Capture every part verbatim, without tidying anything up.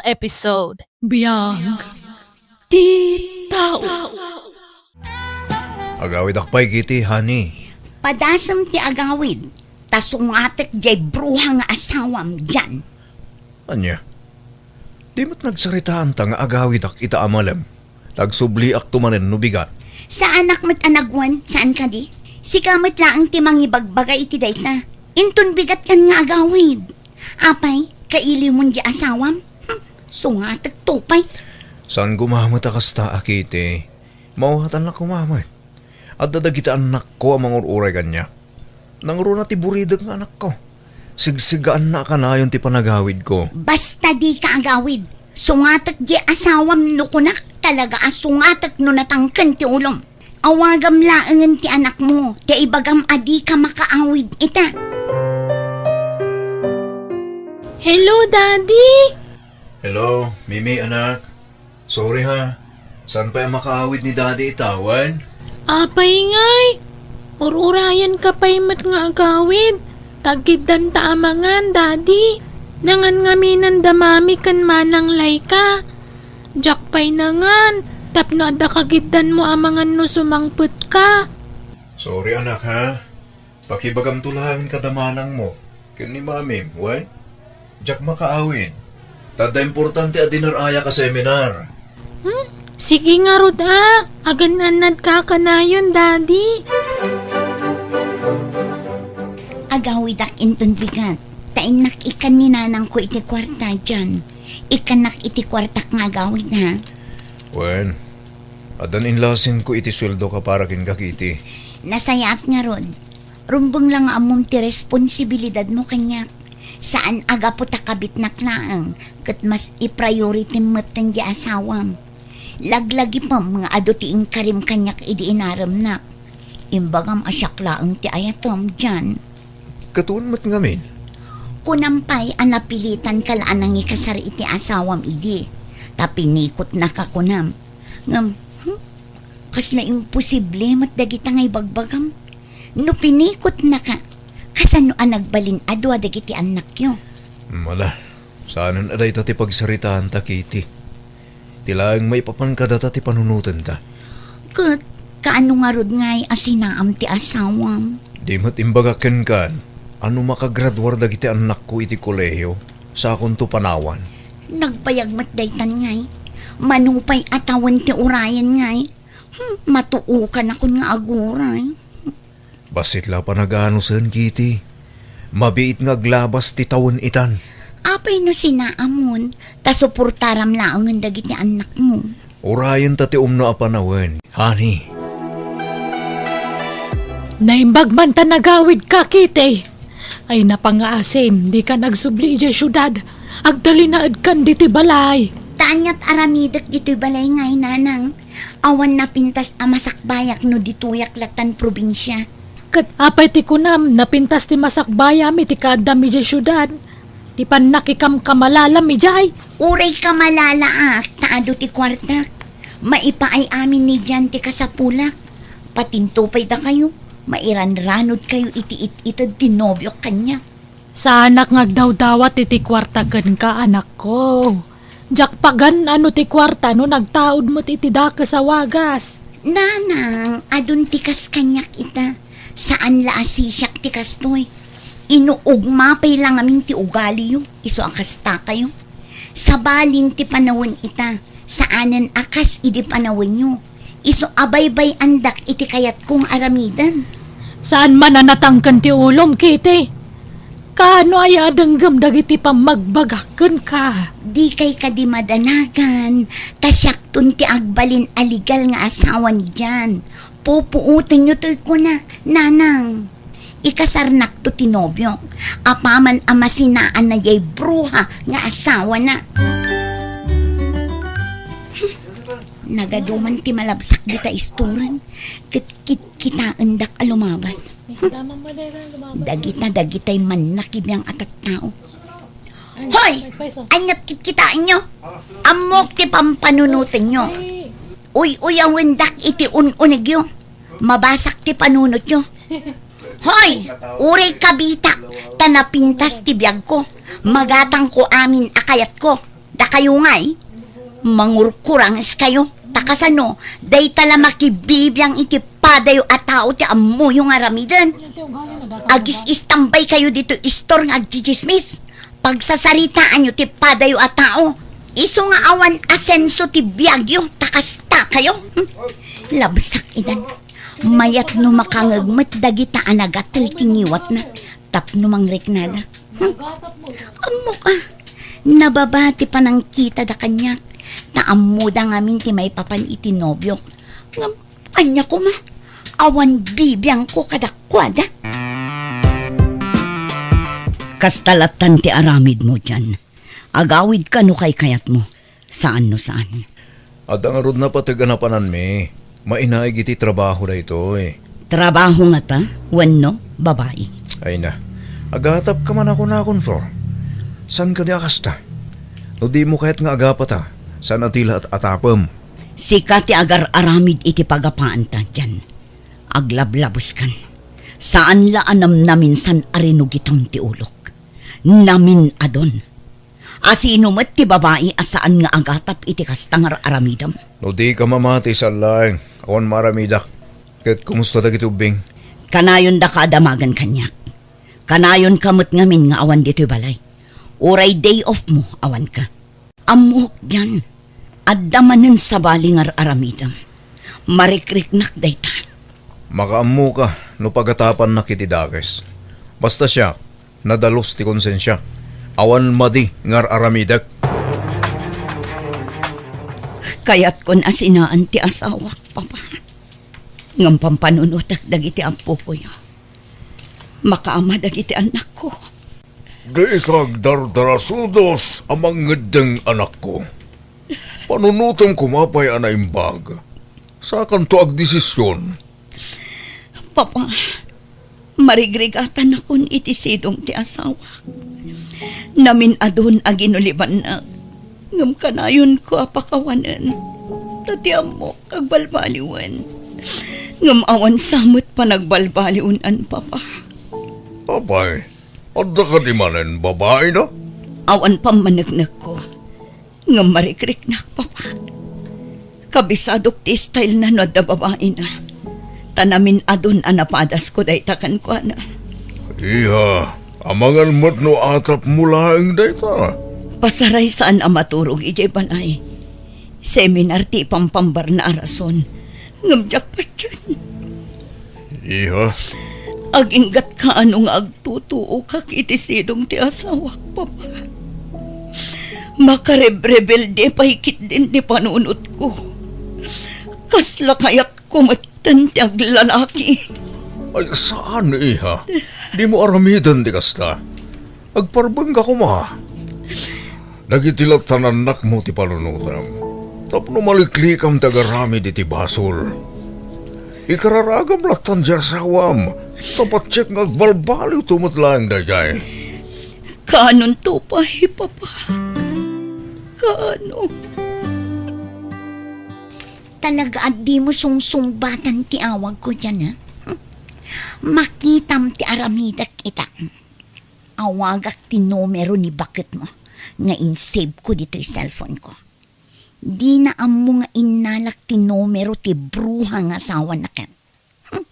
episode. Biag ti tao. Agawidak pay, Kitty, honey. Padasem ti agawid, ta sungatek diay bruha nga asawam diay. Ania? Di met nagsaritaanta nga agawidak ita a malem. Tagsubliakto manen no bigat. Saanak met a nagwan, saan kadi? Sika met laeng ti mangibagbaga iti dayta. Inton bigatkan nga agawid. Apay, kailiwmon diay asawam? Hm, sungatek to pay. Saan koma met a kasta, a Kitty. Mawatannak koma met. Adda dagiti annakko a mangur-uray kaniak. Nangruna ti buridek nga anakko. Sigsigaanna a kanayon ti panagawidko. Basta dika agawid. Sungatek diay asawam no kunak, talaga a sungatek no natangken ti ulom. Awagam laengen ti anakmo, ta ibagam a dika makaawid ita. Hello, Daddy! Hello, Mimi, anak. Sorry ha. Saan pay a makaawid ni Daddy ita, wen? Apay ngay? Ur-urayenka pay met nga agawid. Tagkiddanta a mangan, Daddy. Nangan ngaminen da Mami ken Manang Laika. Diak pay nangan, tapno adda kagiddanmo a mangan no sumangpetka. Sorry, anak, ha? Pakibagamto laeng kada manangmo ken ni mamim, wen? Diak makaawid. Ta adda importante a dinar-ayak a seminar. Hmm? Sige ngarud a, agan-annadka kanayon, Daddy. Agawidak inton bigat, ta innak ikkan ni nanangko iti kuarta, John. Ikkannak iti kuartak nga agawid, ha? Wen, addan inlasinko iti sueldoka para kenka, Kitty. Nasayaat ngarud. Rumbeng la nga ammom ti responsibilidadmo kaniak. Saan a gapu ta kabitnak laeng, ket mas i-priority met diay asawam. Laglagipem nga adu ti inkarim kaniak idi inaremnak. Imbagam a siak laeng ti ayatem, John. Ket wen met ngamin? Kunam pay a napilitanka la a nangikasar iti asawam idi, ta pinikotnaka kunam. Ngem, hmm? Kasla imposible met dagita nga ibagbagam. No pinikotnaka, kasano a nagbalin a dua dagiti annakyo? Mala, saanen a dayta ti pagsaritaanta, Kitty. Ti laeng maipapan kadata ti panunotenta. Ket, kaano ngarud ngay a sinaam ti asawam? Di met imbagak kenka, a no makagraduar dagiti annakko iti kolehio, sakonto panawan. Nagbayag met daytan ngay. Mano pay a tawen ti urayen ngay. Hmm, matuokanakon nga aguray. Bassit la panaganusen, Kitty. Mabiit nga aglabas ti tawen itan. Apay no sinaamon, ta suportaram laengen dagiti annakmo. Urayenta ti umno a panawen, honey. Naimbag man ta nagawidka, Kitty. Ay, napangaasim, dika nagsubli idiay siudad. Agtalinaedkan ditoy balay. Ta aniat aramidek ditoy balay ngay, nanang? Awan napintas a masakbayak no ditoyak latan probinsia. Ket apay ti kunam, napintas ti masakbayam iti kaaddam idiay siudad? Ti pannakikamkamalalam idiay? Uray kamalalaak, ta adu ti kuartak. Maipaay amin ni Jan ti kasapulak. Patinto pay dakayo, mairanranodkayo iti it-ited ti nobiok kaniak. Saanak nga agdawdawat iti kuarta kenka, anakko. Diak pagan-an no ti kuarta no nagtaud met iti dakes a wagas. Nanang, adun ti kas kaniak ita. Saan la a sisiak ti kastoy. Inuugma pay la ngamin ti ugaliyo, isu a kastakayo. Sabalin ti panawen ita, saanen a kas idi panawenyo. Isu a baybay-andak iti kayatko nga aramiden. Saan man a natangken ti ulom, Kitty? Kaano aya a denggem dagiti pammagbagak kenka? Dikay kadi madanagan, ta siakton ti agbalin a legal nga asawa ni Jan. Pupuotenyo toy kunak, nanang. Ikasarnakto ti nobiok, apaman a masinaan na diay bruha nga asawana. Nagaduman ti malabsak dita isturen, ket kitkitaendak a lumabas. Dagita, dagitay mannakibiang a tattao. Hoy! Aniat kitkitaenyo? Ammok ti pampanunotenyo. Uy-uyawendak iti un-unegyo. Mabasak ti panunotyo. Hoy! Uray kabitak, ta napintas ti biagko. Magatangko amin a kayatko. Dakayo ngay, mangurkurangeskayo. Ta kasano, dayta la makibibiang iti padayo a tao ti ammoyo nga aramiden. Agis-istambaykayo ditoy istor nga agtsitsismis. Pagsasaritaanyo ti padayo a tao. Isu nga awan asenso ti biagyo, ta kastakayo. Hmm? Labsak idan. Mayat no makangeg met dagita a nagatel ti ngiwatna tapno mangriknada. Hmm? Ammok a, nababa ti panangkitada kaniak, ta ammoda ngamin ti maipapan iti nobiok. Ngem ania koma, awan bibiangko kadakuada. Kasta lattan ti aramidmo dian. Agawidka no kaykayatmo. Saan no saan. Adda ngarud napateg a napananmi. Mainaig iti trabaho daytoy. Trabaho ngata? Wenno babai? Ay na. Agatapka man a kunakon, Flor. Saan kadi a kasta? No dimo kayat nga agapata, saan a ti la at-, atapem? Sika ti agar-aramid iti pagapaanta, dian. Aglablabeskan. Saan la a namnaminsan a rinugitam ti ulok. Namin-adon. Asino met ti babai a saan nga agatap iti kasta nga ar-aramidem? No dika mamati, saan laeng, awan maaramidak. Ket kumusta dagiti ubbing? Kanayon daka a damagen kaniak. Kanayonka met ngamin nga awan ditoy balay. Uray day off mo, awanka. Ammok dian, adda manen sabali nga ar-aramidem. Marikriknak dayta. Makaammoka no pagatapannak iti dakes. Basta siak, nadalus ti konsensiak. Awan madi nga ar-aramidek. Kayatkon a sinaan ti asawak, Papa. Ngem pampanunotek dagiti appokoyo. Makaama dagiti annakko. Dika agdardarasudos a mangngeddeng, anakko. Panunotem koma pay a naimbag. Sakanto agdesision. Papa, marigrigatanakon iti sidong ti asawak. Namin-adon a ginulibannak. Ngem kanayonko a pakawanen. Ta ti ammok agbalbaliwen. Ngem awan sa met panagbalbaliwen, Papa. Apay, adda kadi manen babaina? Awan pammaneknekko. Ngem marikriknak, Papa. Kabisadok ti style na no adda babaina. Ta namin-adon a napadasko dayta kenkuana. Iha, amangan met no atapmo laeng dayta. Pasaray saan a maturog idiay balay. Seminar ti ipampambarna a rason. Ngem diak patien. Iha. Aginggatka no nga agtutuokak iti sidong ti asawak, Papa. Makarebrebelde pay ketdin ti panunotko. Kasla kayatko metten ti aglalaki. Ay, saan, iha. Dimo aramiden ti kasta. Agparbengka koma. Dagiti lattan annakmo ti panunotem. Tapno maliklikam ti agaramid iti basol. Ikararagam lattan ti asawam. Ta patiek nga agbalbaliwto met laeng daydiay. Kaanonto pay, Papa? Kaano? Talaga a dimo sungsungbatan ti awagko dian, a? Makitam ti aramidek ita. Awagak ti numero ni baketmo nga insave ko ditoy cellphone ko. Dina ammo nga innalak ti numero ti bruha nga asawana ket. Hmm.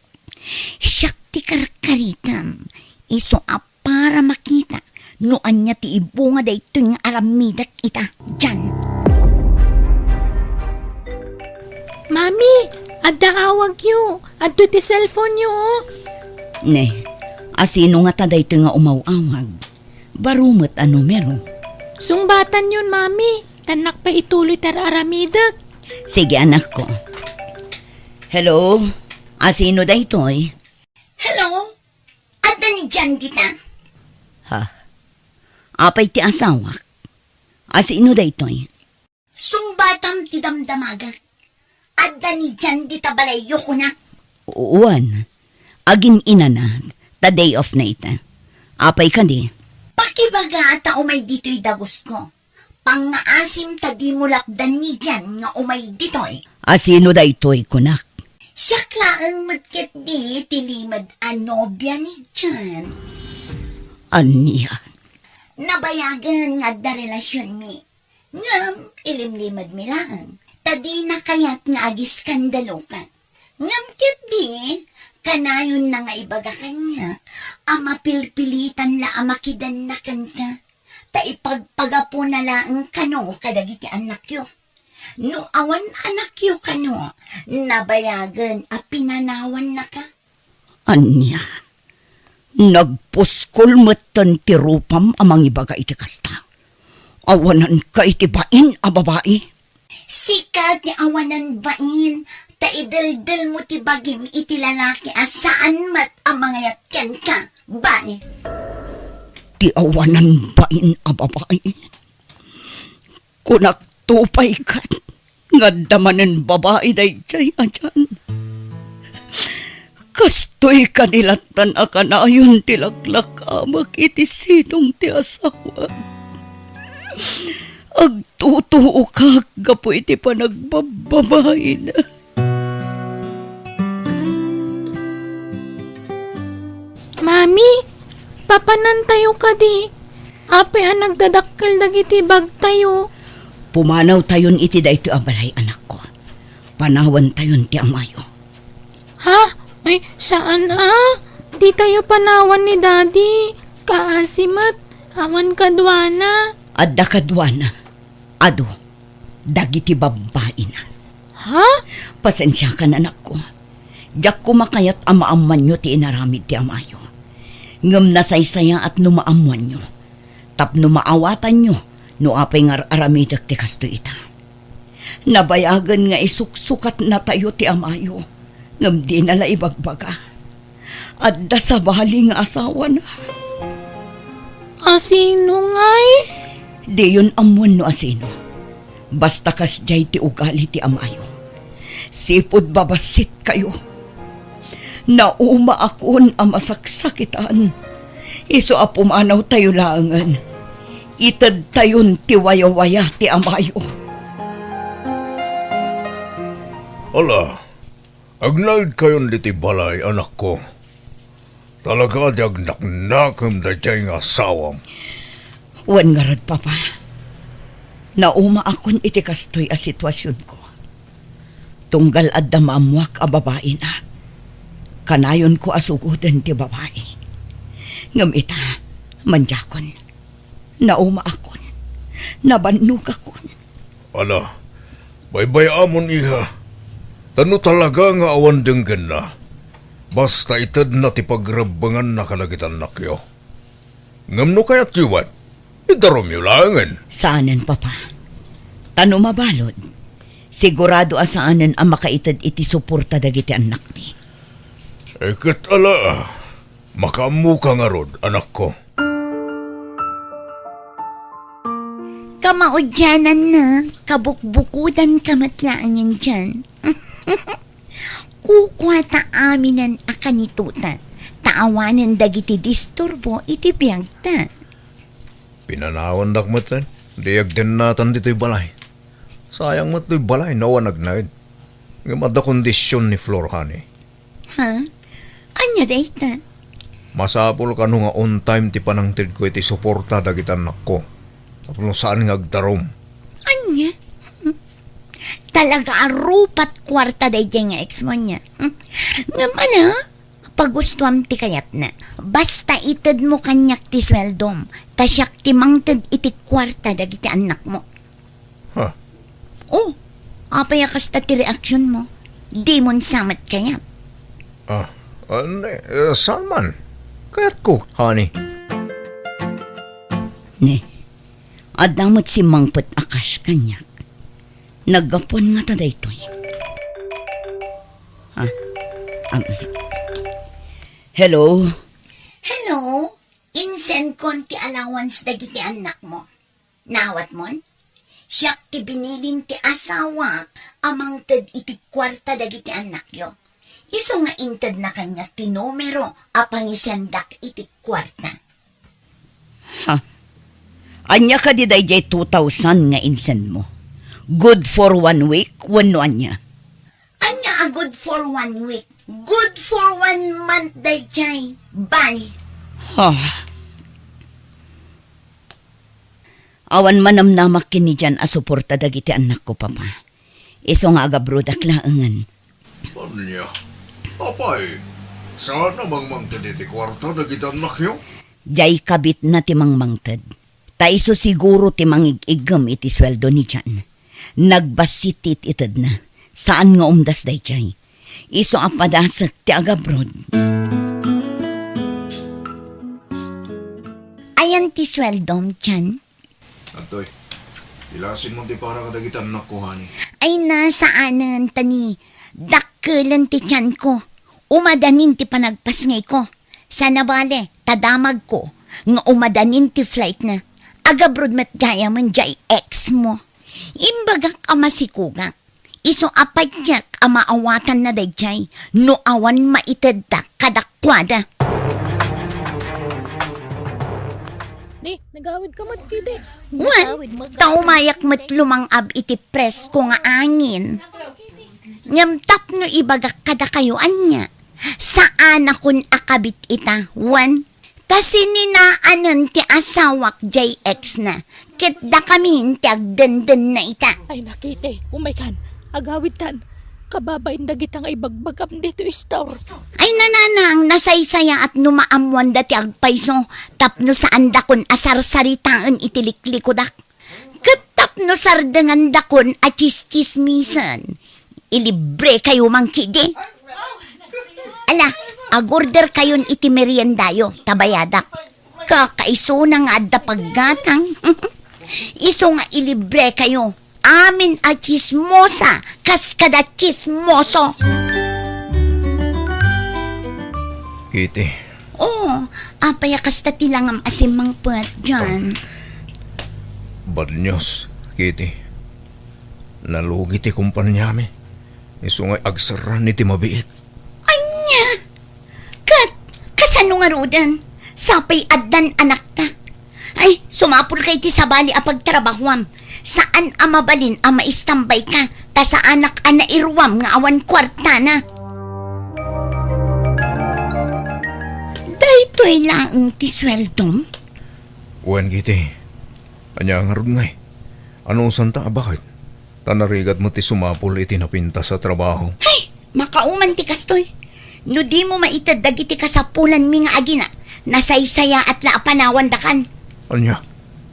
Siak ti karkaritam, isu a para makita no ania ti ibunga daytoy nga aramidek ita, Jan. Mami, adda awagyo. Adto ti cellphone-yo, o. Ne, asino ngata daytoy nga umaw-awag? Baro met a numero. Sungbatanyon, Mami. Tannak pay ituloy ti ar-aramidek. Sige, anakko. Hello? Asino daytoy? Hello? Adda ni Jan dita? Ha? Apay ti asawak? Asino daytoy? Sungbatam ti damdamagak. Adda ni Jan dita balayyo, kunak. Wen, agin-inana, ta day off na ita. Apay kadi? Pakibaga ta umay ditoy dagusko. Pangngaasim ta dimo lapdan ni Jan nga umay ditoy. Asino daytoy, kunak? Siak laeng met ketdi ti limed a nobia ni Jan. Ania? Nabayagen nga adda relasionmi. Ngem ilimlimedmi laeng, ta dina kayat nga agiskandaloka. Ngem ketdi, kanayonna nga ibaga kaniak a mapilpilitan la a makidanna kenka, ta ipagpagapuna laeng kano kadagiti annakyo. No awan annakyo kano, nabayagen a pinanawannaka. Ania? Nagpuskol metten ti rupam a mangibaga iti kasta? Awananka iti bain a babai? Sika ti awanan bain, ta ideldelmo ti bagim iti lalaki a saan met a mangayat kenka, bai. Ti awanan bain a babai? Kunakto pay ket nga adda manen babai daydiay a dian. Kastoy kadi lattan a kanayon ti laklakamek iti sidong ti asawak. Agtutuokak gapu iti panagbababaina. Mami, papanantayo kadi. Apay a nagdadakkel dagiti bagtayo? Pumanawtayon iti daytoy a balay, anakko. Panawantayon ti amayo. Ha? Ay, saan a? Ditayo panawan ni Daddy. Kaasi met, awan kaduana. Adda kaduana. Adu, dagiti babbaina. Ha? Pasensiakan, anakko. Diak koma kayat a maammoanyo ti inaramid ti amayo. Ngem nasaysayaat no maammoanyo, tapno maawatanyo no apay nga ar-aramidek ti kastoy ita. Nabayagen nga isuksukatnatayo ti amayo, ngem dina la ibagbaga. Adda sabali nga asawana. Asino ngay? Diyon ammoen no asino. Basta kasdiay ti ugali ti amayo. Sipud babassit kayo. Naumaakon a masaksakitan. Isu a pumanawtayo laengen, itedtayon ti wayawaya ti amayo. Ala, agnaedkayon ditoy balay, anakko. Talaga ti agnaknakem daydiay nga asawam. Wen ngarud, Papa. Naumaakon iti kastoy a situasionko. Tunggal adda maammoak a babaina, kanayonko a sugoden ti babai. Ngem ita, mandiakon. Naumaakon. Nabannogakon. Ala, baybay-amon, iha. Ta no talaga nga awan denggenna, basta itedna ti pagrebbenganna kadagiti annakyo. Ngem no kayatyo met, idarumyo laengen. Saanen, Papa. Ta no mabalud, sigurado a saanen a makaited iti suporta dagiti annakmi. Eh, ket ala, makaammoka ngarud, anakko. Kamaudiananna, kabukbukodanka met laengen dian. Kukua ta aminen a kanitota, ta awanen dagiti disturbo iti biagta. Pinanawandak met, eh. Di agdennatan ditoy balay. Sayang met toy balay no awan agnaed. Ngem adda kondision ni Flor, honey. Ha? Ania dayta? Masapul kano nga on time ti panangtedko iti suporta dagiti annakko. Tapno saan nga agdarum. Ania? Hmm? Talaga a rupat kuarta daydiay nga ex mo nia. Hmm? Ngem ala, pagustuam ti kayatna. Basta itedmo kaniak ti sueldom, ta siak ti mangted iti kuarta dagiti annakmo. Ha? Oh, apay a kasta ti reaksionmo? Dimon sa met kayat? Ah, ah, ne, eh, saan man? Kayatko, honey. Ne, adda met simmangpet a cash kaniak. Naggapuan ngata daytoy. Ah, um, hello? Hello? Insendkon ti allowance dagiti annakmo. Naawatmon? Siak ti binilin ti asawak a mangted iti kuarta dagiti annakyo. Isu nga intedna kaniak ti numero a pangisendak iti kuarta. Ha? Ania kadi daydiay two thousand nga insendmo? Good for one week wenno ania? Ania a good for one week? Good for one month daydiay. Bye. Ha? Awan manamnamak ken ni Jan a suporta dagiti annakko, Papa. Isu nga agabrodak laengen. Ania? Apay, saan a mangmangted iti kuarta dagiti annakyo? Diay kabitna ti mangmangted. Ta isu siguro ti mangig-iggem iti sueldo ni Jan. Nagbassit ti it-itedna. Saan nga umdas daydiay. Isu a padasek ti agabrod. Ayan ti sueldom, Jan? Adtoy, ilasin mo ti para kadagiti annakko, honey. Ay, na, saanen, ta ni dakkelen ti tianko. Umadanin ti panagpasngayko. Sana bale, ta damagko nga umadanin ti flight na. Agabroad met gayamen diay ex mo. Imbagak a masikogak. Isu a patiek a maawatanna daydiay no awan maitedda kadakuada. Ni, nagawid ka met, Kitty. Wen, nagawid, ta umayak met lumang-ab iti presko nga angin. Ngem tapno ibagak kadakayo, ania, saanakon a kabit ita, wen, ta sininaanen ti asawak diay ex na, ket dakami ti agdendenna ita. Ay, na, Kitty, umaykan. Agawidtan. Kababain dagita nga ibagbagam ditoy store. Ay, nanang, nasaysayaat no maammoanda ti agpayso tapno saandakon a sarsaritaen iti liklikodak. Ket tapno sardengandakon a tsistsismisen, ilibre kayo man kidi. Ala, agorderkayon iti meriendayo, ta bayadak. Kakaisuna nga adda paggatang. Isu nga ilibre kayo. Amin a tsismosa, kas kada tsismoso. Kitty. Oh, apay a kasta ti langam a simmangpet, Jan? Bad news, Kitty. Nalugi ti kumpaniami. Isu nga agserran iti mabiit. Ania? Ket, kasano ngaruden? Sapay addan anakta. Ay, sumapulka iti sabali a pagtrabahoam. Saan a mabalin a maistambayka, ta saanak a nairuam nga awan kuartana. Daytoy laeng ti sueldom? Wen, Kitty. Ania ngarud ngay? Anusanta a baket? Ta narigat met ti sumapul iti napintas a trabaho. Hay! Makauman ti kastoy. No dimo maited dagiti kasapulanmi nga agina, nasaysayaat la a panawandakan. Ania?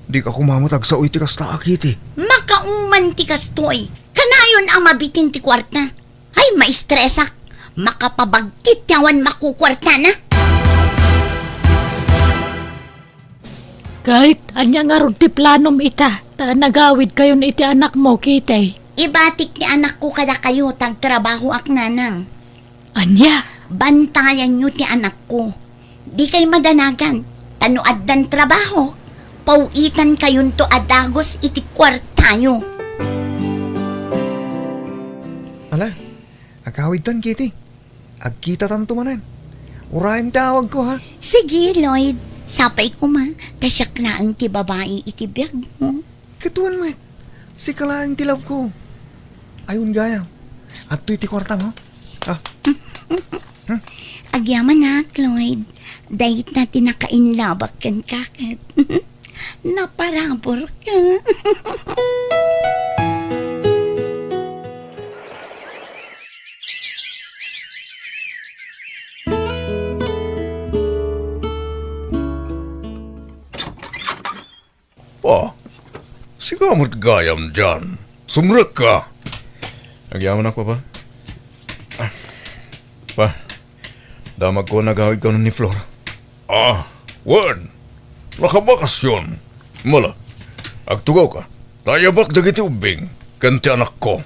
Dika koma met agsao iti kasta a, Kitty. Makauman ti kastoy. Kanayon a mabitin ti kuarta. Ay, maistresak. Makapabagtit ti awan makukuartana. Kate, ania ngarud ti planom ita? Ta nagawidkayon iti anakmo, Kitty. Ibatik ti anakko kadakayo, ta agtrabahoak, nanang. Ania? Bantayanyo ti anakko. Dikay madanagan, ta no addan trabaho, paw-itankayonto a dagus iti kuartayo. Ala, agawidtan, Kitty. Agkitatanto manen. Urayem ti awagko, ha? Sige, Lloyd. Sapay koma, ta siak laeng ti babai iti biagmo. Ket wen met, sika laeng ti love ko. Ay, wen gayam. Adtoy ti kuartam, ha? Ah. Agyamanak, Lloyd. Dayta ti nakainlabak kenka ket. Naparaburka. Pa, sika met gayam dian. Sumrekka. Agyamanak, Papa. Ah, Pa, damagko a nagawid kanon ni Flor. Ah, wen. Nakabakasyon. Mala, agtugawka. Ta ayabak dagiti ubbing ken ti anakko.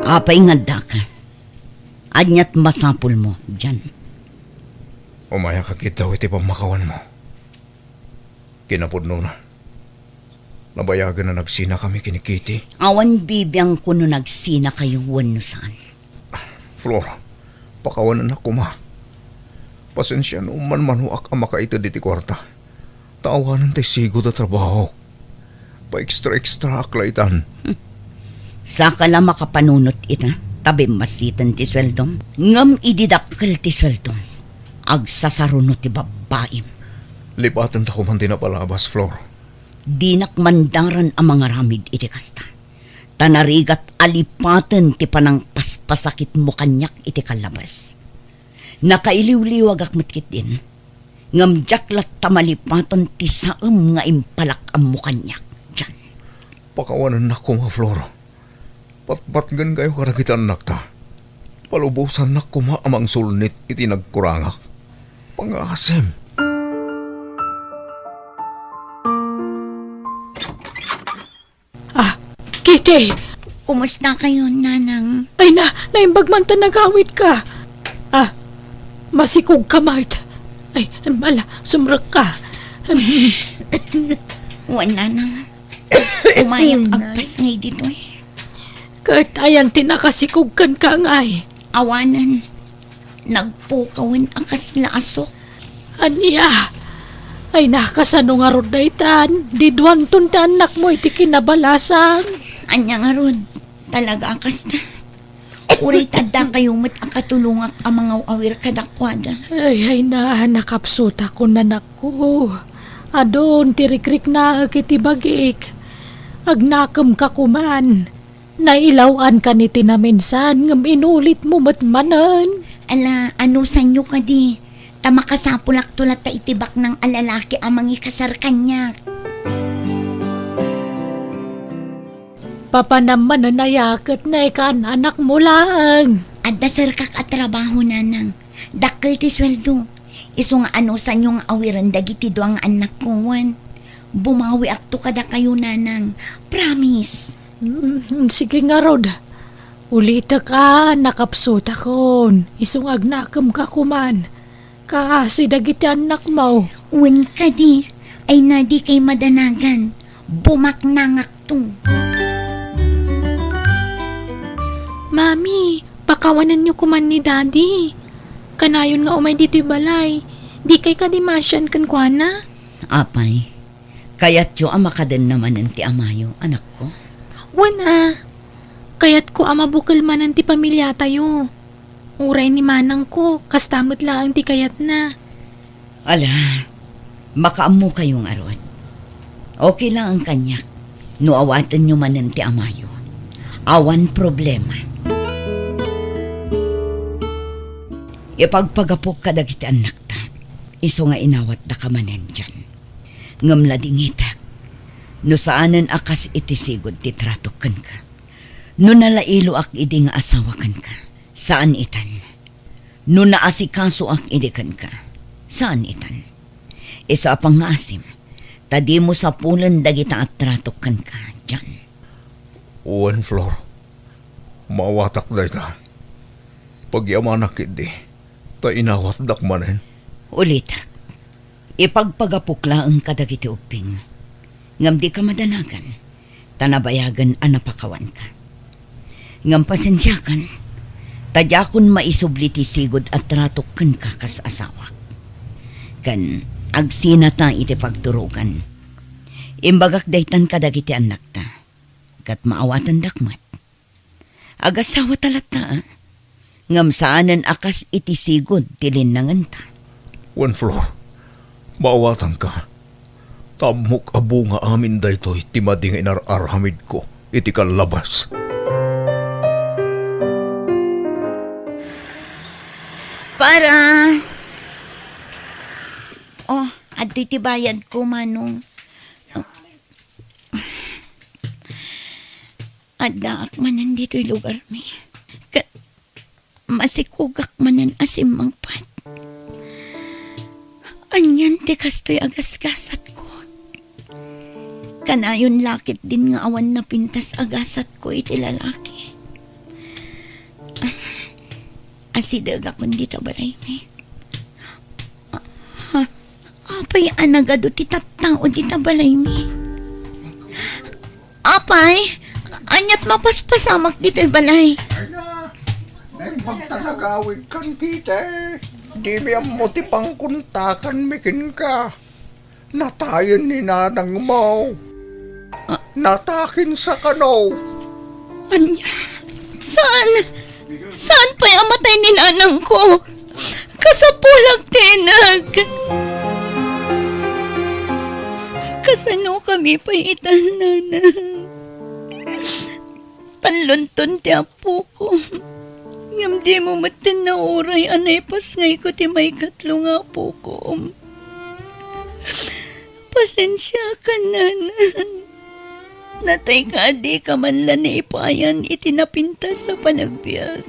Apay nga addaka? Ania't masapulmo, Jan? Umayak a kitaw iti pammakawanmo. Kinapudnona, nabayagen a nagsinakami ken ni Kitty. Awan bibiangko no nagsinakayo wenno saan. Flor, pakawanennak koma. Pasensia no manmanoak a makaited iti kuarta. Ta awanen ti sigud a trabaho. Pa-extra-extraak la itan. Saka la makapanunot ita, ta bimmassiten ti sueldom. Ngem idi dakkel ti sueldom, agsasaruno ti babbaim. Lipatenta koman ti napalabas, Flor. Dinak mandaran a mangaramid iti kasta. Ta narigat a lipaten ti panangpaspasakitmo kaniak iti kallabes. Nakailiwliwagak met ketdin, ngem diak latta malipaten ti saem nga impalak-ammo kaniak, John. Pakawanennak koma, Flor. Patpatgenkayo kadagiti annakta. Palubosannak koma a mangsulnit iti nagkurangak. Pangngaasim. Ah, Kitty! Kumusta kayo, Nanang? Ay na, naimbag man ta nagawid ka. Ah, masikog ka, Mart. Ay, ala, sumrek ka. Wen, Nanang. Umayak agpasngay ditoy. Ket ayan ti nakasikog kenka ngay? Awanen. Nagpukawen a kasla asok. Ania? Ay, nakasano ngarud daytan? Diduanton ti annakmo iti kinabalasan. Ania ngarud? Talaga a kasta. Uray ta adda kayo met a katulongak a mangaw-awir kadakuada. Ay, ay na, nakapsutakon, anakko. Adun ti rikriknaek iti bagik. Agnakemka koman. Nailaw-ankan iti naminsan, ngem inulitmo met manen. Ala, anusanyo kadi? Ta makasapulakto latta iti baknang a lalaki a mangikasar kaniak. Papanam manen aya ket naekaan-anakmo laeng? Adda serkak a trabaho, Nanang. Dakkel ti sueldo. Isu nga anusanyo nga awiren dagiti dua nga annakko wen. Bumawiakto kadakayo, Nanang. Promise. Mm, sige ngarud. Ulitek a, nakapsutakon. Isu nga agnakemka koman. Kaasi dagiti annakmo. Wen kadi, ay na dikay madanagan. Bumaknangakto. Mami, pakawanenyo koman ni Daddy. Kanayon nga umay ditoy balay. Dikay kadi maasian kenkuana? Apay, kayatyo a makadenna manen ti amayo, anakko? Wen a, kayatko a mabukel manen ti pamiliatayo. Uray ni manangko, kasta met laeng ti kayatna. Ala, makaammokayo ngarud. Okay laeng kaniak no awatenyo manen ti amayo. Awan problema. Ipagpagapok kadagiti annakta, isu nga inawatdaka manen dian. Ngem ladingitek no saanen a kas iti sigud ti tratok kenka. No nalailoak idi nga asawa kenka, saan itan. No naasikasoak idi kenka, saan itan. Isu a pangngaasim, ta dimo sapulen dagita a tratok kenka, John. Wen, Flor. Maawatak dayta. Pagyamanak ketdi, ta inawatdak manen. Ulitek. Ipagpagapok laeng kadagiti ubbing, ngem dika madanagan, ta nabayagen a napakawanka. Ngem pasensiakan, ta diakon maisubli ti sigud a tratok kenka kas asawak. Ken agsinata iti pagturogan. Imbagak daytan kadagiti annakta, ket maawatendak met. Agasawata latta, a? Ngem saanen a kas iti sigud ti linnangenta. Wen, Flor, maawatanka. Ta ammok a bunga amin daytoy ti madi nga inar-aramidko iti kallabas. Para. Oh, adtoy ti bayadko, Manong. Addaak manen ditoy lugarmi. Ket masikogak manen a simmangpet. Anian ti kastoy a gasgasatko? Kanayon la ketdin nga awan napintas a gasatko iti lalaki. Asidegakon dita balaymi. A-, a-, apay a nagadu ti tattao dita balaymi? Apay, aniat mapaspasamak ditoy balay? Ay na, naimbag ta nagawidkan, Kitty. Dimi ammo ti pangkuntakanmi kenka. Natayen ni nanangmo. Ah. Natakin sa kano. Ania? Saan? Saan pay a matay ni nanangko? Kasapulak ti innak. Kasanokami pay ita, nanang? Tallonton ti apokom. Ngem dimo metten nauray a naipasngayko ti maikatlo nga apokom. Pasensiakan, nanang. Natayka a dika man la naipayan iti napintas a panagbiag.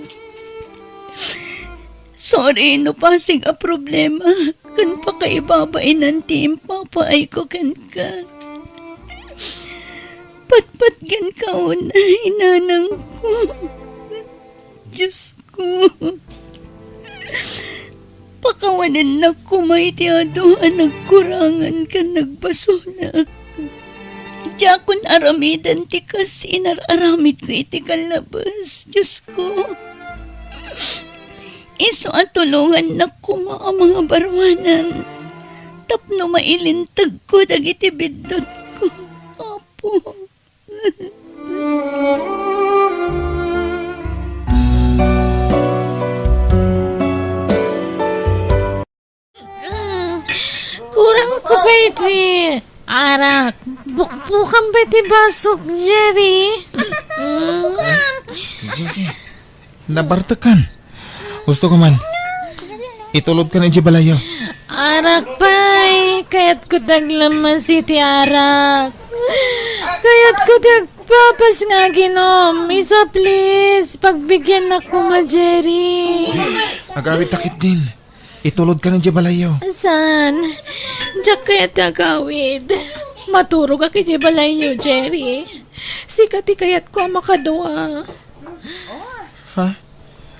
Sorry no pasig a problema ken pakaibabainan ti impapaayko kenka. Patpatgenka unay, nanangko. Diosko, pakawanennak koma iti adu a nagkurangan ken nagbasolak. Diakon aramiden ti kas inar-aramidko iti kallabes, Diosko. Isu a tulongannak koma a mangabaruanan tapno mailintegko dagiti biddutko, Apo. Mm, kurangko pay ti arak. Bukbukan pay ti basok, Jerry. Mm. Jinky, nabartekkan. Gusto ko man. Itulodkan idiay balayyo. Arak pay, kayatko ti aglamas iti arak. Kayatko ti agpapas nga aginom. Isu a please, pagbigiannak koma, Jerry. Agawidta ketdin. Itulodkan idiay balayyo. Saan? Diak kayat ti agawid. Maturogak idiay balayyo, Jerry. Sika ti kayatko a makadua. Ha?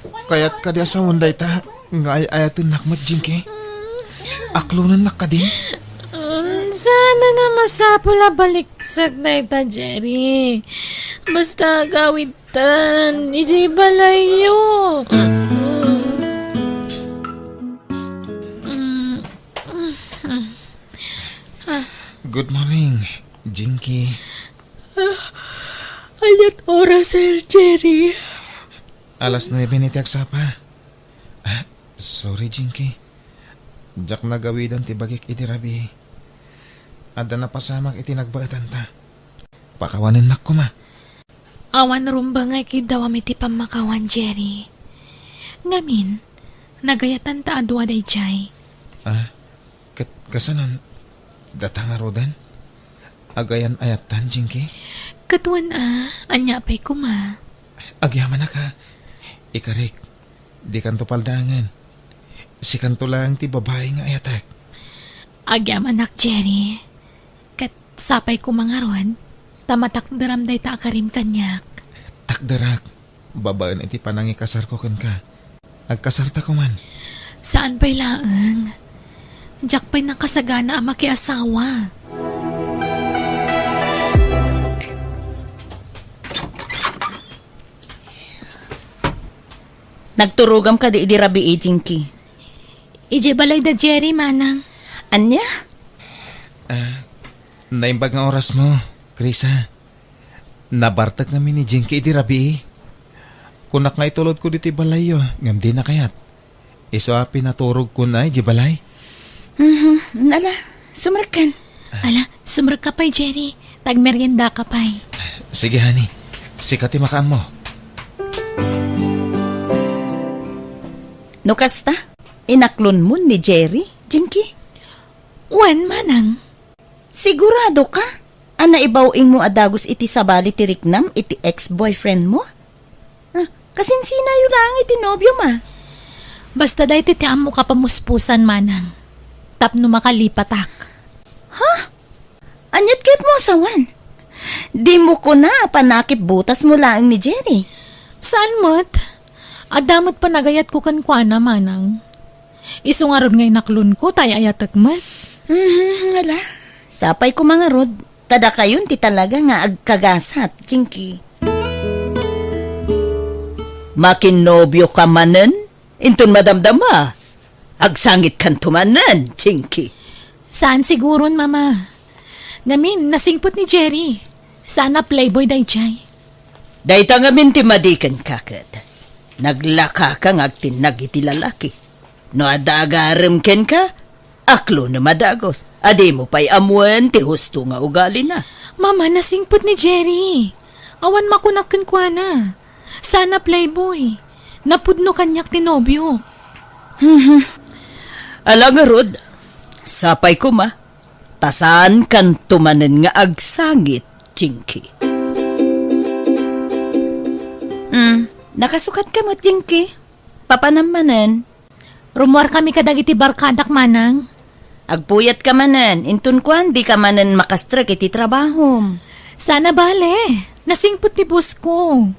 Kayat kadi a sawen dayta nga ay-ayatennak met, Jinky? Aklonennak kadin? Um, saan a masapul a baliksek dayta, Jerry. Basta agawidtan idiay balayyo. Good morning, Jinky. Ah, ania't oras, Sir Jerry? Alas nuebe ni ti agsapa. Ah, sorry, Jinky. Diak nagawiden ti bagik idi rabii. Adda napasamak iti nagbaetanta. Pakawanennak koma. Awan rumbeng nga ikiddawam iti pammakawan, Jerry. Ngamin, nagayatanta a dua daydiay. Ah, ket kasanon, data ngaruden? Agayan-ayattan, Jinky? Ket wen a, ania pay koma? Agyamanak a. Ikarik, dikanto paldaangen. Sikanto laeng ti babai nga ayatek. Agyamanak, Jerry. Ket sapay koma ngarud, ta matakderam dayta a karim kaniak. Takderak, babaen iti panangikasarko kenka. Agkasarta koman. Saan pay laeng. Diak pay nakasagana a makiasawa. Nagturogam kadi idi rabii, Jinky? Idiay balay da Jerry, manang. Ania? Ah, naimbag nga orasmo, Krisa. Nabartek ngamin ni Jinky idi rabii. Kunak nga itulodko ditoy balayyo, ngem dina kayat. Isu a pinaturogkon idiay balay. Mhm, ala, sumrekkan. Ala, sumrekka pay, Jerry. Ta agmeriendaka pay. Sige, honey. Sika ti makaammo. No kasta, inaklonmon ni Jerry, Jinky? Wen, manang. Sigurado ka a naibaw-ingmo a dagus iti sabali ti riknam iti ex-boyfriend mo? Ah, kasinsinayo laeng iti nobio ma. Basta daytoy ti ammok a pamuspusan, manang. Tapno makalipatak. Ha? Aniat kayatmo a sawen? Dimo kuna a panakip butasmo laeng ni Jerry. Saan met? Adda met panagayatko kenkuana, manang. Isu ngarud nga inaklonko, ta ay-ayatek met. Mhm, ala. Sapay koma ngarud, ta dakayon ti talaga nga agkagasat, Jinky. Makinnobio ka manen? Inton madamdama, agsangitkanto manen, Jinky. Saan siguron, Mama. Ngamin, nasingpet ni Jerry. Saan a playboy daydiay. Dayta ngamin ti madi kenka ket. Naglakaka nga agtinnag iti lalaki. No adda agarem kenka, Aklonem a dagus, a dimo pay ammoen ti husto nga ugalina. Mama, nasingpet ni Jerry. Awan makunak kenkuana. Sana playboy. Napudno kaniak ti nobio. Mhm. Ala ngarud, sapay koma, ta saankanto manen nga agsangit, Jinky. Hmm, nakasukatka met, Jinky? Papanam manen? Rummuarkami kadagiti barkadak, manang. Agpuyatka manen, inton kuan, dika manen makastrek iti trabahom. Sana bale, nasingpet ti boss ko.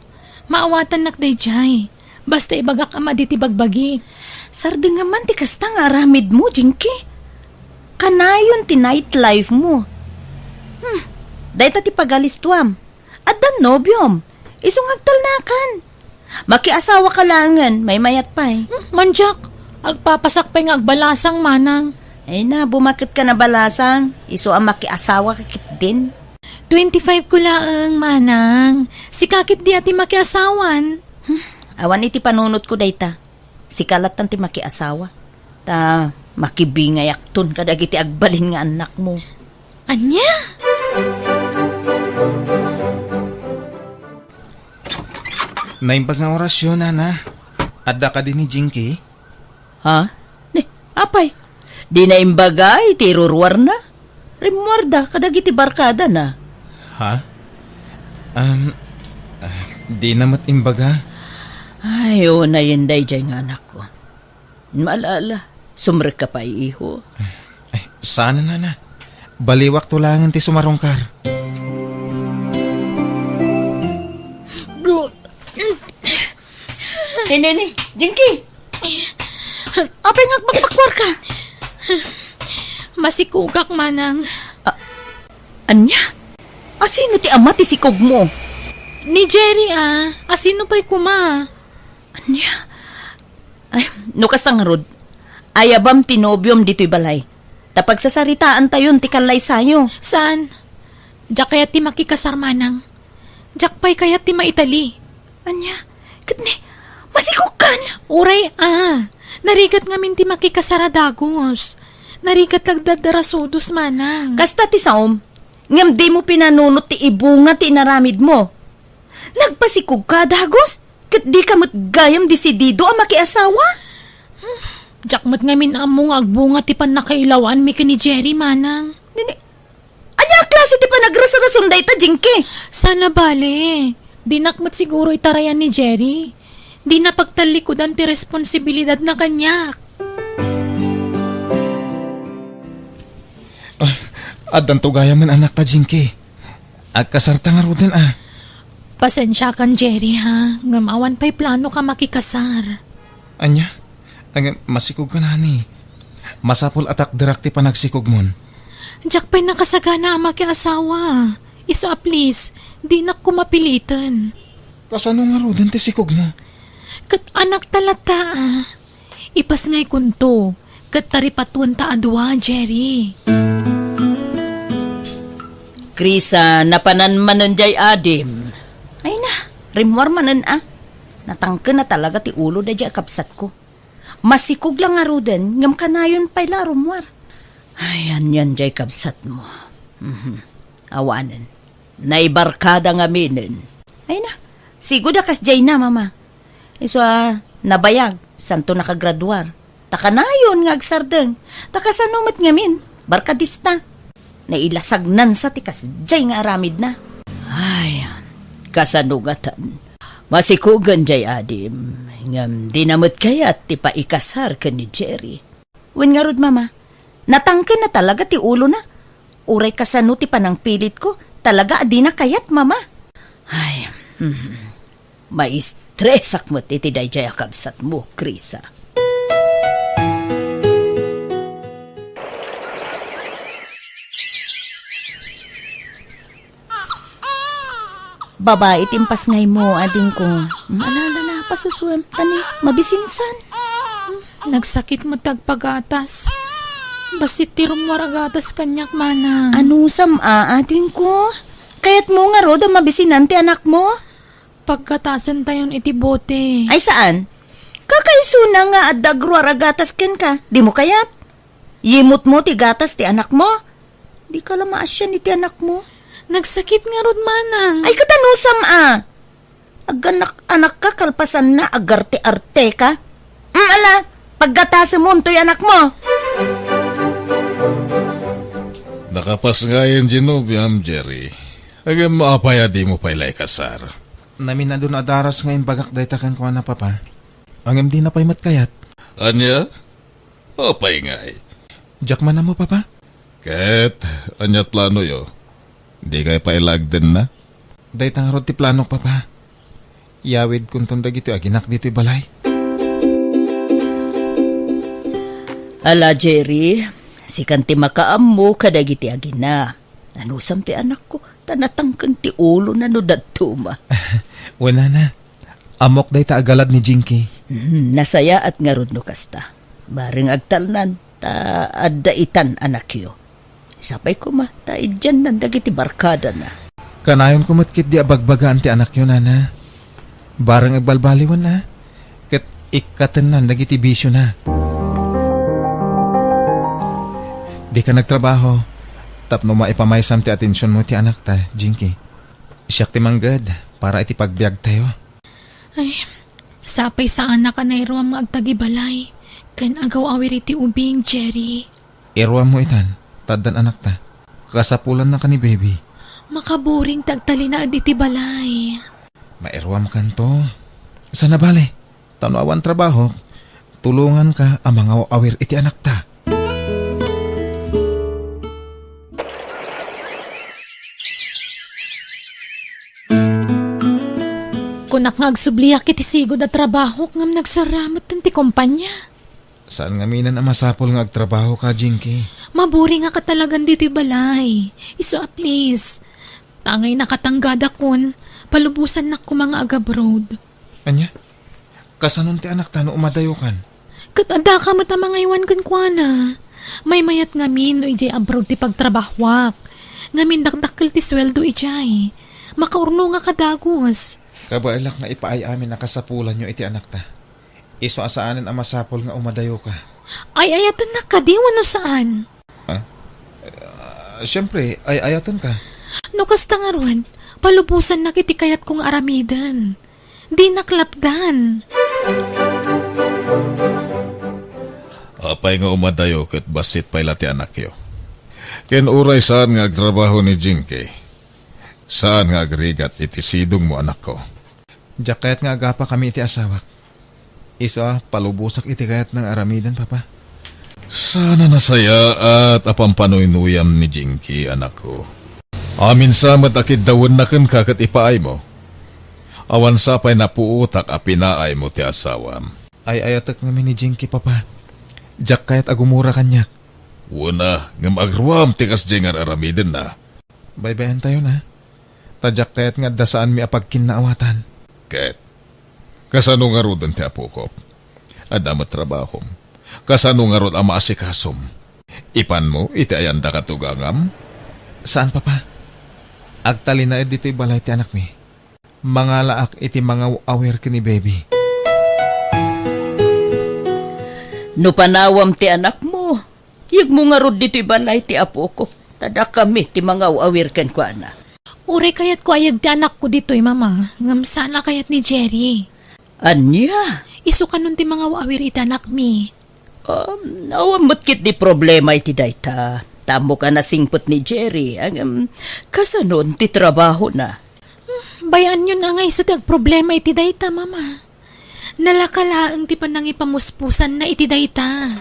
Maawatannak daydiay. Basta ibagak a madi ti bagbagik. Sardengam man ti kasta nga aramidmo, Jinky. Kanayon ti nightlife mo. Hmm, dayta ti pagalistuam. Addan nobiom. Isu nga agtalnakan. Makiasawaka laengen, maymayat pay. Hmm, mandiak. Agpapasak pay nga agbalasang, manang. Ay na, bumaket ka na balasang. Isu a makiasawaka ketdin. Twenty-five ko laeng, manang. Sika ketdi a ti makiasawan. Hmm, awan iti panunotko dayta. Sika lattan ti makiasawa. Ta makibingayakton kadagiti agbalin nga annakmo. Ania? Naimbag nga orasyo, nana. Adda kadi ni Jinky? Ha? Ni, apay, dina imbaga iti iruruarna? Rimmuarda kadagiti barkadana. Ha? Um, ah, dina met imbaga? Ay, unayen daydiay nga anakko. Maalala, sumrekka pay, iho. Ay, saan, nana? Baliwakto laengen ti sumarungkar. Ni, ni, ni, Jinky! Apay nga agbakbakwarka? Masikugak, manang. A-, ania? Asino ti ama ti sikugmo? Ni Jerry, a. Asino pay koma? Ania? Ay, no kasta ngarud, ayabam ti nobiom ditoy balay. Ta pagsasaritaantayon ti kallaysayo. Saan? Diak kayat ti makikasar, manang. Diak pay kayat ti maitali. Ania? Ket ni, masikugkan? Uray, a. Narigat ngamin ti makikasar a dagus. Narigat ti agdardarasudos, manang. Kasta ti saom, ngem dimo pinanunot ti ibunga ti inaramidmo. Nagpasikugka a dagus? Ket dika met gayam desidido a makiasawa? Diak met ngamin ammo nga agbunga ti pannakailawanmi ken ni Jerry, manang. Nini, ania a klase ti panagrasrason dayta, Jinky? Sana bale, dinak met siguro itarayan ni Jerry. Dina pagtallikudan ti responsibilidadna kaniak. Ah, addanto gayam nga annakta, Jinky. Agkasarta ngaruden, a. Pasensiakan, Jerry, ha? Ngem awan pay planoka makikasar. Ania? Ngem masikugka, nani. Masapul a takderak ti panagsikugmon. Diak pay nakasagana a makiasawa. Isu a please, dinak koma piliten. Kasano ngaruden ti sikugmo? Ket anakta latta, a. Ipasngaykonto, ket taripatuenta a dua, Jerry. Krisa, napanan manen jay adim. Ay na, rimmuar manen a. Natangken a talaga ti ulo dayjay a kabsatko. Masikog la ngaruden, ngem kanayon pay la a rummuar. Ay, anian jay kabsatmo. Mhm. Awanen. Naibarkada ngaminen. Ay na, sigud a kasjayna, Mama. Isu a nabayag, santo nakagraduar. Ta kanayon nga agsardeng. Ta kasano met ngamin, barkadista. Nailasagnansa ti kasjay nga aramidna. Ay, kasano ngatan? Masikugen jay adim, ngem dina met kayat ti paikasar ken ni Jerry. Wen ngarud, Mama, natangken na talaga ti ulona. Uray kasano ti panangpilitko, talaga a dina kayat, Mama. Ay, hmm. Maistresak met iti dayjay a kabsatmo, Krisa. Babai ti impasngaymo, adingko. Ala, ala, ala, pasusuem, tani, mabisinsan. Nagsakit met ti agpagatas. Bassit ti rummuar a gatas kaniak, Manang. Anusam a, adingko? Kayatmo ngarud a mabisinan ti anakmo? Paggatasentayon iti bote. Ay, saan? Kakaisuna nga adda agruar a gatas kenka. Dimo kayat? Yimutmo ti gatas ti anakmo? Dika la maasian iti anakmo. Nagsakit ngarud, manang. Ay, ket anusam a. Agganak-anakka kalpasanna, agarte-arteka. Mm, ala, paggatasemon toy anakmo. Nakapasngayen ti nobiam, Jerry. Ngem apay a dimo pay la ikasar? Naminadun a daras nga imbagak dayta kenkuana, Papa. Ngem dina pay met kayat. Ania? Apay ngay? Diak man ammo, Papa. Ket ania planoyo? Dikay pay la agdenna? Dayta ngarud ti planok, Papa. Yawidkonton dagitoy aginak ditoy balay. Ala, Jerry, sikan ti makaammo kadagiti agina. Anusam ti anakko, ta natangken ti ulona no dadduma. Wen, Nana. Ammok dayta a galad ni Jinky. Hmm, nasayaat ngarud no kasta. Bareng agtalnan, ta adda itan anakyo. Sapay koma, ta idiannan dagiti barkadana. Kanayonko met ketdi a bagbagaan ti anakyo, Nana. Bareng agbalbaliwen a, ket ikkatennan dagiti bisiona. Dika nagtrabaho tapno maipamaysam ti atensionmo ti anakta, Jinky. Siak ti mangged para iti pagbiagtayo. Ay, sapay saanak a nairuam nga agtagibalay ken agaw-awir iti ubing, Jerry. Iruammo itan, ta addan anakta. Kasapulannaka ni Baby. Makaburing ti agtalinaed iti balay. Mairuamkanto. Sana bale, ta no awan trabahok, tulonganka a mangaw-awir iti anakta. Kunak nga agsubliak iti sigud a trabahok ngem nagsarametten ti kompania. Saan ngaminen a masapul nga agtrabahoka, Jinky. Maburing a katalagan ditoy balay. Isu a please. Tangay nakatanggadakon, palubosannak koma nga agabroad. Ania? Kasanon ti anakta no umadayokan? Ket addaka met a mangaywan kenkuana. Maymayat ngamin no idiay abroad ti pagtrabahoak. Ngamin dakdakkel ti sueldo idiay. Makaurnongak a dagus. Kabaelak nga ipaay amin a kasapulanyo iti anakta. Isu a saanen a masapul nga umadayoka. Ay-ayatennak kadi wenno saan? Ah? Ah, siempre, ay-ayatenka. No kasta ngarud, palubosannak iti kayatko nga aramiden. Dinak lapdan. Apay nga umadayo ket bassit pay la ti anakyo? Ken uray saan nga agtrabaho ni Jinky, saan nga agrigat iti sidongmo, anakko. Diak kayat nga agapakami iti asawak. Isu a palubosak iti kayatna nga aramiden, Papa. Saan a nasayaat a pampanuynuyam ni Jinky, anakko. Amin sa met a kiddawenna kenka ket ipaaymo. Awan sa pay napuotak a pinaaymo ti asawam. Ay-ayatek ngamin ni Jinky, Papa. Diak kayat a gumura kaniak. Wen a, ngem agruam ti kasdiay nga ar-aramidenna. Baybay-antayon a. Ta diak kayat nga adda saanmi a pagkinnaawatan. Ket, kasano ngaruden ti apokok? Adda met trabahom. Kasano ngarud a maasikasom? Ipanmo iti ayanda katugangan? Saan, Papa. Agtalinaed ditoy balay ti anakmi. Mangalaak iti mangaw-awir ken ni Baby. No panawam ti anakmo, yegmo ngarud ditoy balay ti apokok, ta dakami ti mangaw-awir kenkuana. Uray kayatko a yeg ti anakko ditoy, Mama, ngem saan a kayat ni Jerry. Ania? Isu kanon ti mangaw-awir iti anakmi. Um, awan met ketdi problema iti dayta. Ta ammok a nasingpet ni Jerry, ngem kasanon ti trabahona? Hmm, bay-anyon a nga isu ti agproblema iti dayta, Mama. Nalaka laeng ti panangipamuspusanna iti dayta.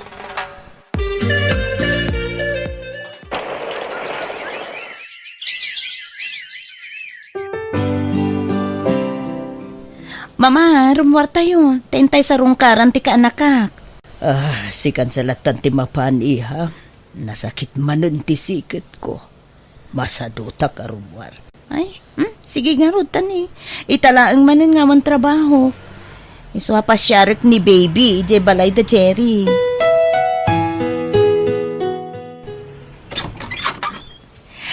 Mama, rummuartayo. Ta intay sarungkaran ti kaanakak. Ah, sikan sa lattan ti mapan, iha. Nasakit manen ti siketko. Masadutak a rummuar. Ay, hmm? Sige ngarud, tani. Ita laeng manen nga awan trabaho. Isu a pasiarek ni Baby idiay balay da Jerry.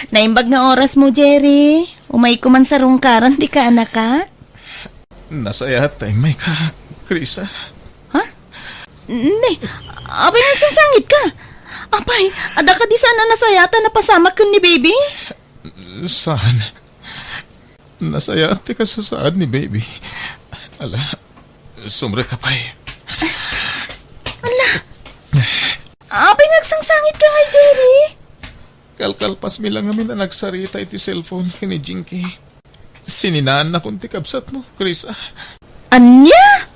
Naimbag nga orasmo, Jerry. Umayko man sarungkaran ti kaanakak. Nasayaat ta immayka, Krisa. Ha? Ne, apay nga agsangsangitka? Apay, adda kadi saan a nasayaat a napasamak ken ni baby? Saan. Nasayaat ti kasasaad ni baby. Ala, sumrek ka pay. Ala! Apay nga agsangsangit ka ngay, Jerry? Kalkalpasmi la ngamin a nagsarita iti cellphone ken ni Jinky. Sininaannakon ti kabsatmo, Chris, a. Ania?